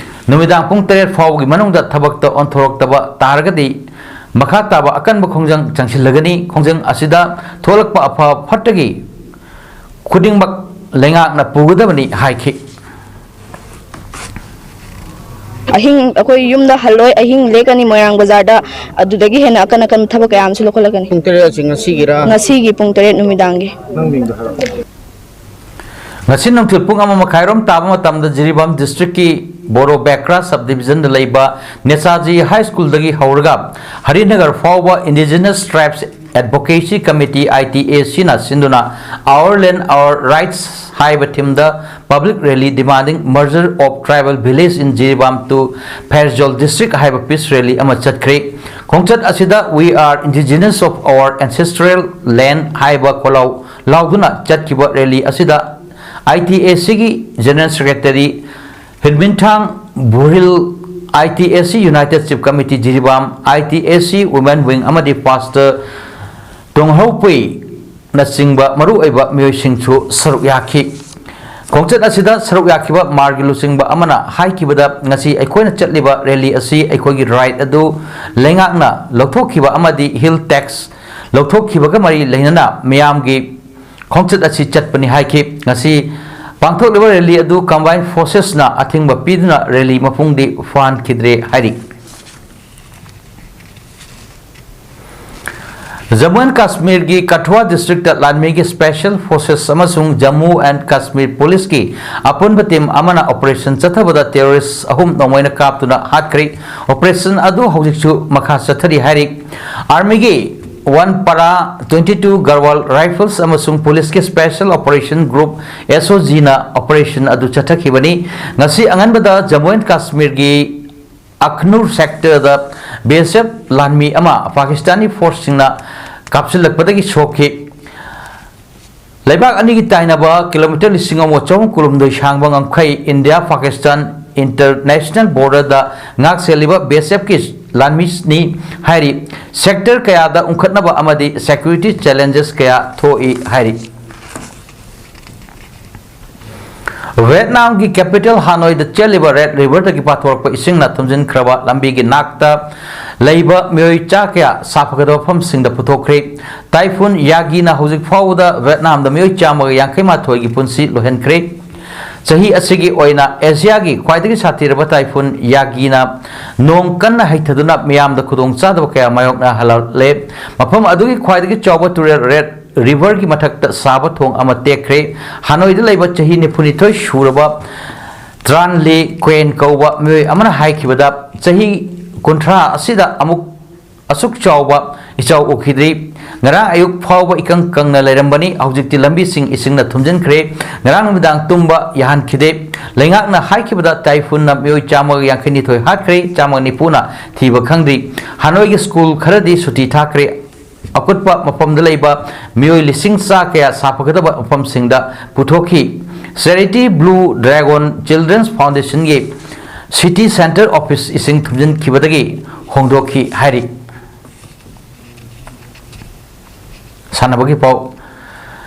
ꯅꯨꯃꯤꯗꯥꯡ ꯄꯨꯡ ꯇꯔꯦꯠ ꯐꯥꯎꯕꯒꯤ ꯃꯅꯨꯡꯗ ꯊꯕꯛꯇ ꯑꯣꯟꯊꯣꯔꯛꯇꯕ ꯇꯥꯔꯒꯗꯤ, ꯃꯈꯥ ꯇꯥꯕ ꯑꯀꯟꯕ ꯈꯣꯡꯖꯪ ꯆꯪꯁꯤꯜꯂꯒꯅꯤ꯫ ꯈꯣꯡꯖꯪ ꯑꯁꯤꯗ ꯊꯣꯛꯂꯛꯄ ꯑꯐ ꯐꯠꯇꯒꯤ ꯈꯨꯗꯤꯡꯃꯛ ꯂꯩꯉꯥꯛꯅ ꯄꯨꯒꯗꯕꯅꯤ ꯍꯥꯏꯈꯤ꯫ ꯑꯍꯤꯡ ꯑꯩꯈꯣꯏ ꯌꯨꯝꯗ ꯍꯜꯂꯣꯏ, ꯑꯍꯤꯡ ꯂꯦꯛꯀꯅꯤ ꯃꯣꯏꯔꯥꯡ ꯕꯖꯥꯔꯗ꯫ ꯑꯗꯨꯗꯒꯤ ꯍꯦꯟꯅ ꯑꯀꯟ ꯑꯀꯟꯕ ꯊꯕꯛ ꯀꯌꯥ ꯑꯃꯁꯨ ꯂꯧꯈꯠꯂꯛꯀꯅꯤ꯫ ꯄꯨꯡ ꯇꯔꯦꯠ ꯑꯁꯤ ꯉꯁꯤꯒꯤꯔꯥ? ꯉꯁꯤꯒꯤ ꯄꯨꯡ ꯇꯔꯦꯠ ꯅꯨꯃꯤꯗꯥꯡꯒꯤ꯫ ꯅꯪ ꯃꯤꯡꯗꯣ ꯍꯥꯏꯔꯛꯑꯣ꯫ ꯉꯁꯤ ꯅꯨꯡꯊꯤꯜ ꯄꯨꯡ ꯑꯃ ꯃꯈꯥꯏꯔꯣꯝ ꯇꯥꯕ ꯃꯇꯝꯗ ꯖꯤꯔꯤꯕꯥꯝ district ꯀꯤ ꯕꯣꯔꯣ ꯕꯦꯀ꯭ꯔꯥ sub division ꯗ ꯂꯩꯕ ꯅꯦꯁꯥꯖꯤ High School ꯗꯒꯤ ꯍꯧꯔꯒ ꯍꯔꯤꯅꯒꯔ ꯐꯥꯎꯕ Indigenous Tribes Advocacy Committee, I T A C ꯅ ꯁꯤꯟꯗꯨꯅ Our Land Our Rights ꯍꯥꯏꯕ theme the public rally demanding merger of tribal village in Jiribam to Pherzawl district ꯍꯥꯏꯕ peace rally ꯑꯃ ꯆꯠꯈ꯭ꯔꯦ꯫ ꯈꯣꯡꯆꯠ ꯑꯁꯤꯗ We are indigenous of our ancestral land ꯍꯥꯏꯕ ꯈꯣꯜꯂꯥꯎ ꯂꯥꯎꯗꯨꯅ ꯆꯠꯈꯤꯕ rally ꯑꯁꯤꯗ I T A C ꯒꯤ General Secretary ꯍꯤꯔꯃꯤꯟꯊꯥꯡ ꯕꯨꯔꯤꯜ, I T A C United Chief Committee Jiribam, I T A C Women Wing ꯑꯃꯗꯤ Pastor ꯇꯣꯡꯍꯧꯄꯨꯏꯅꯆꯤꯡꯕ ꯃꯔꯨꯑꯣꯏꯕ ꯃꯤꯑꯣꯏꯁꯤꯡꯁꯨ ꯁꯔꯨꯛ ꯌꯥꯈꯤ꯫ ꯈꯣꯡꯆꯠ ꯑꯁꯤꯗ ꯁꯔꯨꯛ ꯌꯥꯈꯤꯕ ꯃꯥꯔꯒꯤ ꯂꯨꯆꯤꯡꯕ ꯑꯃꯅ ꯍꯥꯏꯈꯤꯕꯗ, ꯉꯁꯤ ꯑꯩꯈꯣꯏꯅ ꯆꯠꯂꯤꯕ rally ꯑꯁꯤ ꯑꯩꯈꯣꯏꯒꯤ right ꯑꯗꯨ ꯂꯩꯉꯥꯛꯅ ꯂꯧꯊꯣꯛꯈꯤꯕ ꯑꯃꯗꯤ hill tax ꯂꯧꯊꯣꯛꯈꯤꯕꯒ ꯃꯔꯤ ꯂꯩꯅꯅ ꯃꯤꯌꯥꯝꯒꯤ ꯈꯣꯡꯆꯠ ꯑꯁꯤ ꯆꯠꯄꯅꯤ ꯍꯥꯏꯈꯤ꯫ ꯉꯁꯤ ꯄꯥꯡꯊꯣꯛꯂꯤꯕ rally ꯑꯗꯨ combined forces ꯅ ꯑꯊꯤꯡꯕ ꯄꯤꯗꯨꯅ rally ꯃꯄꯨꯡꯗꯤ ꯐꯥꯍꯟꯈꯤꯗ꯭ꯔꯦ ꯍꯥꯏꯔꯤ꯫ ꯖꯝꯃꯨ ꯑꯦꯟ ꯀꯥꯁꯃꯤꯔꯒꯤ ꯀꯊꯨꯋꯥ ꯗꯤꯁꯇ꯭ꯔꯤꯛꯇ ꯂꯥꯟꯃꯤꯒꯤ ꯁ꯭ꯄꯦꯁꯦꯜ ꯐꯣꯔꯁꯦꯁ ꯑꯃꯁꯨꯡ ꯖꯝꯃꯨ ꯑꯦꯟ ꯀꯥꯁꯃꯤꯔ ꯄꯨꯂꯤꯁꯀꯤ ꯑꯄꯨꯟꯕ ꯇꯤꯝ ꯑꯃꯅ ꯑꯣꯄꯔꯦꯁꯟ ꯆꯠꯊꯕꯗ ꯇꯦꯔꯣꯔꯤꯁ ꯑꯍꯨꯝ ꯅꯣꯡꯃꯩꯅ ꯀꯥꯞꯇꯨꯅ ꯍꯥꯠꯈ꯭ꯔꯦ꯫ ꯑꯣꯄꯔꯦꯁꯟ ꯑꯗꯨ ꯍꯧꯖꯤꯛꯁꯨ ꯃꯈꯥ ꯆꯠꯊꯔꯤ ꯍꯥꯏꯔꯤ꯫ ꯑꯥꯔꯃꯤꯒꯤ one para, twenty two Garhwal rifles ꯑꯃꯁꯨꯡ ꯄꯨꯂꯤꯁꯀꯤ ꯁ꯭ꯄꯦꯁꯦꯜ ꯑꯣꯄꯔꯦꯁꯟ ꯒ꯭ꯔꯨꯞ, ꯑꯦꯁ ꯑꯣ ꯖꯤꯅ ꯑꯣꯄꯔꯦꯁꯟ ꯑꯗꯨ ꯆꯠꯊꯈꯤꯕꯅꯤ꯫ ꯉꯁꯤ ꯑꯉꯟꯕꯗ ꯖꯝꯃꯨ ꯑꯦꯟ ꯀꯥꯁꯃꯤꯔꯒꯤ ꯑꯈꯅꯨꯔ ꯁꯦꯛꯇꯔꯗ ꯕꯤ ꯑꯦꯁ ꯑꯦꯐ ꯂꯥꯟꯃꯤ ꯑꯃ ꯄꯥꯀꯤꯁꯇꯥꯅꯤ ꯐꯣꯔꯁꯁꯤꯡꯅ ꯀꯥꯞꯁꯤꯜꯂꯛꯄꯗꯒꯤ ꯁꯣꯛꯈꯤ꯫ ꯂꯩꯕꯥꯛ ꯑꯅꯤꯒꯤ ꯇꯥꯏꯅꯕ ꯀꯤꯂꯣꯃꯤꯇꯔ ꯂꯤꯁꯤꯡ ꯑꯃ ꯆꯍꯨꯝ ꯀꯨꯟꯍꯨꯝꯗꯣꯏ ꯁꯥꯡꯕ ꯉꯝꯈꯩ ꯏꯟꯗꯤꯌꯥ ꯄꯥꯀꯤꯁꯇꯥꯟ ꯏꯟꯇꯔꯅꯦꯁꯅꯦꯜ ꯕꯣꯔꯗꯔꯗ ꯉꯥꯛ ꯁꯦꯜꯂꯤꯕ ꯕꯤ ꯑꯦꯁ ꯑꯦꯐꯀꯤ ꯂꯥꯟꯃꯤꯅꯤ ꯍꯥꯏꯔꯤ꯫ ꯁꯦꯛꯇꯔ ꯀꯌꯥꯗ ꯎꯪꯈꯠꯅꯕ ꯑꯃꯗꯤ ꯁꯦꯀ꯭ꯌꯨꯔꯤꯇꯤ ꯆꯦꯂꯦꯟꯖꯦꯁ ꯀꯌꯥ ꯊꯣꯛꯏ ꯍꯥꯏꯔꯤ꯫ ꯚꯤꯌꯦꯠꯅꯥꯝꯒꯤ ꯀꯦꯄꯤꯇꯦꯜ ꯍꯥꯅꯣꯏꯗ ꯆꯦꯜꯂꯤꯕ ꯔꯦꯗ ꯔꯤꯚꯔꯗꯒꯤ ꯄꯥꯊꯣꯔꯛꯄ ꯏꯁꯤꯡꯅ ꯊꯨꯝꯖꯤꯟꯈ꯭ꯔꯕ ꯂꯝꯕꯤꯒꯤ ꯅꯥꯛꯇ ꯂꯩꯕ ꯃꯤꯑꯣꯏ ꯆꯥ ꯀꯌꯥ ꯁꯥꯐꯒꯗꯕ ꯃꯐꯝꯁꯤꯡꯗ ꯄꯨꯊꯣꯛꯈ꯭ꯔꯦ꯫ ꯇꯥꯏꯐꯨꯟ ꯌꯥꯒꯤꯅ ꯍꯧꯖꯤꯛ ꯐꯥꯎꯕꯗ ꯚꯤꯌꯦꯠꯅꯥꯝꯗ ꯃꯤꯑꯣꯏ ꯆꯥꯝꯃꯒ ꯌꯥꯡꯈꯩ ꯃꯥꯊꯣꯏꯒꯤ ꯄꯨꯟꯁꯤ ꯂꯣꯏꯍꯟꯈ꯭ꯔꯦ꯫ ꯆꯍꯤ ꯑꯁꯤꯒꯤ ꯑꯣꯏꯅ ꯑꯦꯁꯤꯌꯥꯒꯤ ꯈ꯭ꯋꯥꯏꯗꯒꯤ ꯁꯥꯊꯤꯔꯕ ꯇꯥꯏꯐꯨꯟ ꯌꯥꯒꯤꯅ ꯅꯣꯡ ꯀꯟꯅ ꯍꯩꯊꯗꯨꯅ ꯃꯤꯌꯥꯝꯗ ꯈꯨꯗꯣꯡꯆꯥꯗꯕ ꯀꯌꯥ ꯃꯥꯌꯣꯛꯅꯍꯜꯂꯦ꯫ ꯃꯐꯝ ꯑꯗꯨꯒꯤ ꯈ꯭ꯋꯥꯏꯗꯒꯤ ꯆꯥꯎꯕ ꯇꯨꯔꯦꯜ ꯔꯦꯗ ꯔꯤꯚꯔꯒꯤ ꯃꯊꯛꯇ ꯁꯥꯕ ꯊꯣꯡ ꯑꯃ ꯇꯦꯛꯈ꯭ꯔꯦ꯫ ꯍꯥꯅꯣꯏꯗ ꯂꯩꯕ ꯆꯍꯤ ꯅꯤꯐꯨꯅꯤꯊꯣꯏ ꯁꯨꯔꯕ ꯇ꯭ꯔꯥꯟ ꯂꯤ ꯀ꯭ꯋꯦꯟ ꯀꯧꯕ ꯃꯤꯑꯣꯏ ꯑꯃꯅ ꯍꯥꯏꯈꯤꯕꯗ, ꯆꯍꯤ ꯀꯨꯟꯊ꯭ꯔꯥ ꯑꯁꯤꯗ ꯑꯃꯨꯛ ꯑꯁꯨꯛ ꯆꯥꯎꯕ ꯏꯆꯥꯎ ꯎꯈꯤꯗ꯭ꯔꯤ꯫ ꯉꯔꯥꯡ ꯑꯌꯨꯛ ꯐꯥꯎꯕ ꯏꯀꯪ ꯀꯪꯅ ꯂꯩꯔꯝꯕꯅꯤ꯫ ꯍꯧꯖꯤꯛꯇꯤ ꯂꯝꯕꯤꯁꯤꯡ ꯏꯁꯤꯡꯅ ꯊꯨꯝꯖꯤꯟꯈ꯭ꯔꯦ꯫ ꯉꯔꯥꯡ ꯅꯨꯃꯤꯗꯥꯡ ꯇꯨꯝꯕ ꯌꯥꯍꯟꯈꯤꯗꯦ꯫ ꯂꯩꯉꯥꯛꯅ ꯍꯥꯏꯈꯤꯕꯗ, ꯇꯥꯏꯐꯨꯟꯅ ꯃꯤꯑꯣꯏ ꯆꯥꯝꯃꯒ ꯌꯥꯡꯈꯩꯅꯤꯊꯣꯏ ꯍꯥꯠꯈ꯭ꯔꯦ, ꯆꯥꯝꯃꯒ ꯅꯤꯐꯨꯅ ꯊꯤꯕ ꯈꯪꯗ꯭ꯔꯤ꯫ ꯍꯥꯅꯣꯏꯒꯤ ꯁ꯭ꯀꯨꯜ ꯈꯔꯗꯤ ꯁꯨꯇꯤ ꯊꯥꯈ꯭ꯔꯦ꯫ ꯑꯀꯨꯠꯄ ꯃꯐꯝꯗ ꯂꯩꯕ ꯃꯤꯑꯣꯏ ꯂꯤꯁꯤꯡ ꯆꯥ ꯀꯌꯥ ꯁꯥꯐꯒꯗꯕ ꯃꯐꯝꯁꯤꯡꯗ ꯄꯨꯊꯣꯛꯈꯤ꯫ ꯆꯦꯔꯤꯇꯤ ꯕ꯭ꯂꯨ ꯗ꯭ꯔꯦꯒꯣꯟ ꯆꯤꯜꯗ꯭ꯔꯦꯟꯁ ꯐꯥꯎꯟꯗꯦꯁꯟꯒꯤ ꯁꯤꯇꯤ ꯁꯦꯟꯇꯔ ꯑꯣꯐꯤꯁ ꯏꯁꯤꯡ ꯊꯨꯝꯖꯤꯟꯈꯤꯕꯗꯒꯤ ꯍꯣꯡꯗꯣꯛꯈꯤ ꯍꯥꯏꯔꯤ꯫ ꯁꯥꯟꯅꯕꯒꯤ ꯄꯥꯎ꯫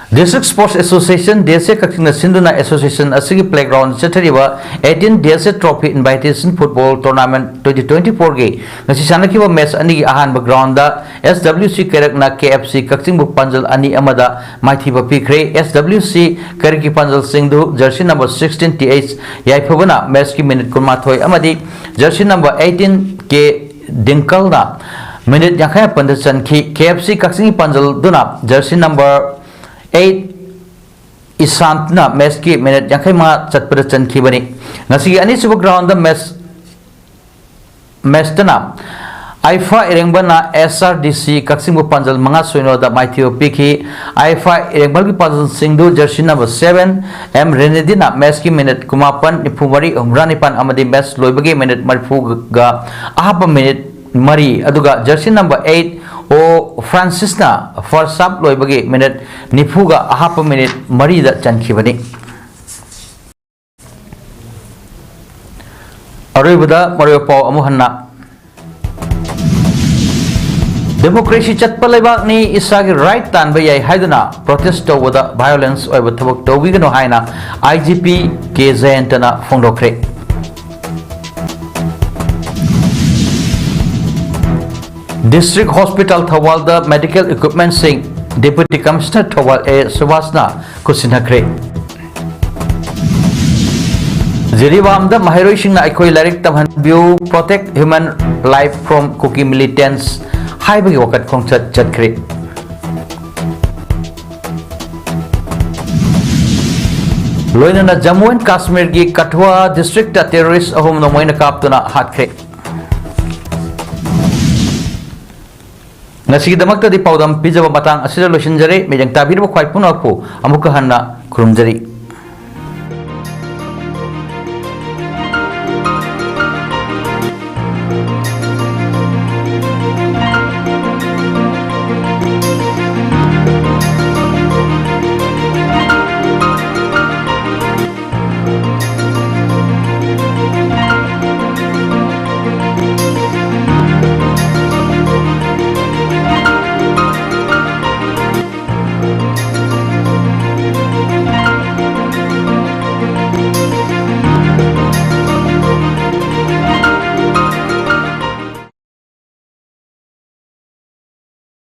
District Sports Association, D S ꯑꯦ ꯀꯛꯆꯤꯡꯅ ꯁꯤꯟꯗꯨꯅ ꯑꯦꯁꯣꯁꯤꯌꯦꯁꯟ ꯑꯁꯤꯒꯤ ꯄ꯭ꯂꯦꯒ꯭ꯔꯥꯎꯟꯗ ꯆꯠꯊꯔꯤꯕ eighteen ꯗꯤ ꯑꯦꯁ ꯑꯦ Trophy Invitation Football Tournament twenty twenty-four ꯒꯤ ꯉꯁꯤ ꯁꯥꯟꯅꯈꯤꯕ ꯃꯦꯆ ꯑꯅꯤꯒꯤ ꯑꯍꯥꯟꯕ ꯒ꯭ꯔꯥꯎꯟꯗ ꯑꯦꯁ ꯗꯕ꯭ꯂꯤꯎ ꯁꯤ ꯀꯩꯔꯛꯅ ꯀꯦ ꯑꯦꯐ ꯁꯤ ꯀꯛꯆꯤꯡꯕꯨ ꯄꯥꯟꯖꯜ ꯑꯅꯤ ꯑꯃꯗ ꯃꯥꯏꯊꯤꯕ ꯄꯤꯈ꯭ꯔꯦ꯫ ꯑꯦꯁ ꯗꯕ꯭ꯂꯤꯎ ꯁꯤ ꯀꯩꯔꯛꯀꯤ ꯄꯥꯟꯖꯜꯁꯤꯡꯗꯨ jersey number sixteen T H ꯌꯥꯏꯐꯕꯅ ꯃꯦꯆꯀꯤ ꯃꯤꯅꯤꯠ ꯀꯨꯟꯃꯥꯊꯣꯏ ꯑꯃꯗꯤ ꯖꯔꯁꯤ ꯅꯝꯕꯔ eighteen ꯀꯦ ꯗꯤꯡꯀꯜꯅ ꯃꯤꯅꯤꯠ ꯌꯥꯡꯈꯩ ꯃꯥꯄꯟꯗ ꯆꯟꯈꯤ꯫ ꯀꯦ ꯑꯦꯐ ꯁꯤ ꯀꯛꯆꯤꯡꯒꯤ ꯄꯥꯟꯖꯜꯗꯨꯅ ꯖꯔꯁꯤ ꯅꯝꯕꯔ ꯑꯩꯠ ꯏꯁꯥꯟꯠꯅ ꯃꯦꯠꯁꯀꯤ ꯃꯤꯅꯤꯠ ꯌꯥꯡꯈꯩ ꯃꯉꯥ ꯆꯠꯄꯗ ꯆꯟꯈꯤꯕꯅꯤ꯫ ꯉꯁꯤꯒꯤ ꯑꯅꯤꯁꯨꯕ ꯒ꯭ꯔꯥꯎꯟꯗ ꯃꯦꯠꯁ, ꯃꯦꯠꯁꯇꯅ ꯑꯥꯏꯐꯥ ꯏꯔꯦꯡꯕꯝꯅ ꯑꯦꯁ ꯑꯥꯔ ꯗꯤ ꯁꯤ ꯀꯛꯆꯤꯡꯕꯨ ꯄꯥꯟꯖꯜ ꯃꯉꯥ ꯁꯣꯏꯅꯣꯗ ꯃꯥꯏꯊꯤꯕ ꯄꯤꯈꯤ꯫ ꯑꯥꯏꯐꯥ ꯏꯔꯦꯡꯕꯝꯒꯤ ꯄꯥꯟꯖꯜꯁꯤꯡꯗꯨ ꯖꯔꯁꯤ ꯅꯝꯕꯔ ꯁꯚꯦꯟ ꯑꯦꯝ ꯔꯦꯅꯦꯗꯤꯅ ꯃꯦꯠꯁꯀꯤ ꯃꯤꯅꯤꯠ ꯀꯨꯟꯃꯥꯄꯟ, ꯅꯤꯐꯨ ꯃꯔꯤ, ꯍꯨꯝꯗ꯭ꯔꯥ ꯅꯤꯄꯥꯟ ꯑꯃꯗꯤ ꯃꯦꯠꯁ ꯂꯣꯏꯕꯒꯤ ꯃꯤꯅꯤꯠ ꯃꯔꯤꯐꯨꯒ ꯑꯍꯥꯞꯄ ꯃꯤꯅꯤꯠ ꯃꯔꯤ, ꯑꯗꯨꯒ ꯖꯔꯁꯤ ꯅꯝꯕꯔ ꯑꯩꯠ ꯑꯣ ꯐ꯭ꯔꯥꯟꯁꯤꯁꯅ ꯐꯥꯔꯁ ꯍꯥꯞ ꯂꯣꯏꯕꯒꯤ ꯃꯤꯅꯤꯠ ꯅꯤꯐꯨꯒ ꯑꯍꯥꯞꯄ ꯃꯤꯅꯤꯠ ꯃꯔꯤꯗ ꯆꯟꯈꯤꯕꯅꯤ꯫ ꯑꯔꯣꯏꯕꯗ ꯃꯔꯨꯑꯣꯏꯕ ꯄꯥꯎ ꯑꯃꯨꯛ ꯍꯟꯅ꯫ ꯗꯦꯃꯣꯀ꯭ꯔꯦꯁꯤ ꯆꯠꯄ ꯂꯩꯕꯥꯛꯅꯤ, ꯏꯁꯥꯒꯤ ꯔꯥꯏꯠ ꯇꯥꯟꯕ ꯌꯥꯏ ꯍꯥꯏꯗꯨꯅ ꯄ꯭ꯔꯣꯇꯦꯁ ꯇꯧꯕꯗ ꯚꯥꯏꯑꯣꯂꯦꯟꯁ ꯑꯣꯏꯕ ꯊꯕꯛ ꯇꯧꯕꯤꯒꯅꯨ ꯍꯥꯏꯅ ꯑꯥꯏ ꯖꯤ ꯄꯤ ꯀꯦ ꯖꯌꯟꯇꯅ ꯐꯣꯡꯗꯣꯛꯈ꯭ꯔꯦ꯫ ꯗꯤꯁꯇ꯭ꯔꯤꯛ ꯍꯣꯁꯄꯤꯇꯥꯜ ꯊꯧꯕꯥꯜꯗ ꯃꯦꯗꯤꯀꯦꯜ ꯏꯀ꯭ꯋꯤꯞꯃꯦꯟꯁꯤꯡ ꯗꯦꯄ꯭ꯌꯨꯇꯤ ꯀꯃꯤꯁꯅꯔ ꯊꯧꯕꯥꯜ ꯑꯦ ꯁꯨꯕꯥꯁꯅ ꯈꯨꯠꯁꯤꯟꯅꯈ꯭ꯔꯦ꯫ ꯖꯤꯔꯤꯕꯥꯝꯗ ꯃꯍꯩꯔꯣꯏꯁꯤꯡꯅ "ꯑꯩꯈꯣꯏ ꯂꯥꯏꯔꯤꯛ ꯇꯝꯍꯟꯕꯤꯌꯨ, protect human life from Kuki militants" ꯍꯥꯏꯕꯒꯤ ꯋꯥꯀꯠ ꯈꯣꯡꯆꯠ ꯆꯠꯈ꯭ꯔꯦ꯫ ꯂꯣꯏꯅꯅ Jammu and ꯀꯥꯁꯃꯤꯔꯒꯤ Kathua district terrorist ꯑꯍꯨꯝ ꯅꯣꯡꯃꯩꯅ ꯀꯥꯞꯇꯨꯅ ꯍꯥꯠꯈ꯭ꯔꯦ꯫ ꯉꯁꯤꯒꯤꯗꯃꯛꯇꯗꯤ ꯄꯥꯎꯗꯝ ꯄꯤꯖꯕ ꯃꯇꯥꯡ ꯑꯁꯤꯗ ꯂꯣꯏꯁꯤꯟꯖꯔꯦ꯫ ꯃꯤꯠꯌꯦꯡ ꯇꯥꯕꯤꯔꯤꯕ ꯈ꯭ꯋꯥꯏ ꯄꯨꯝꯅꯃꯛꯄꯨ ꯑꯃꯨꯛꯀ ꯍꯟꯅ ꯈꯨꯔꯨꯝꯖꯔꯤ꯫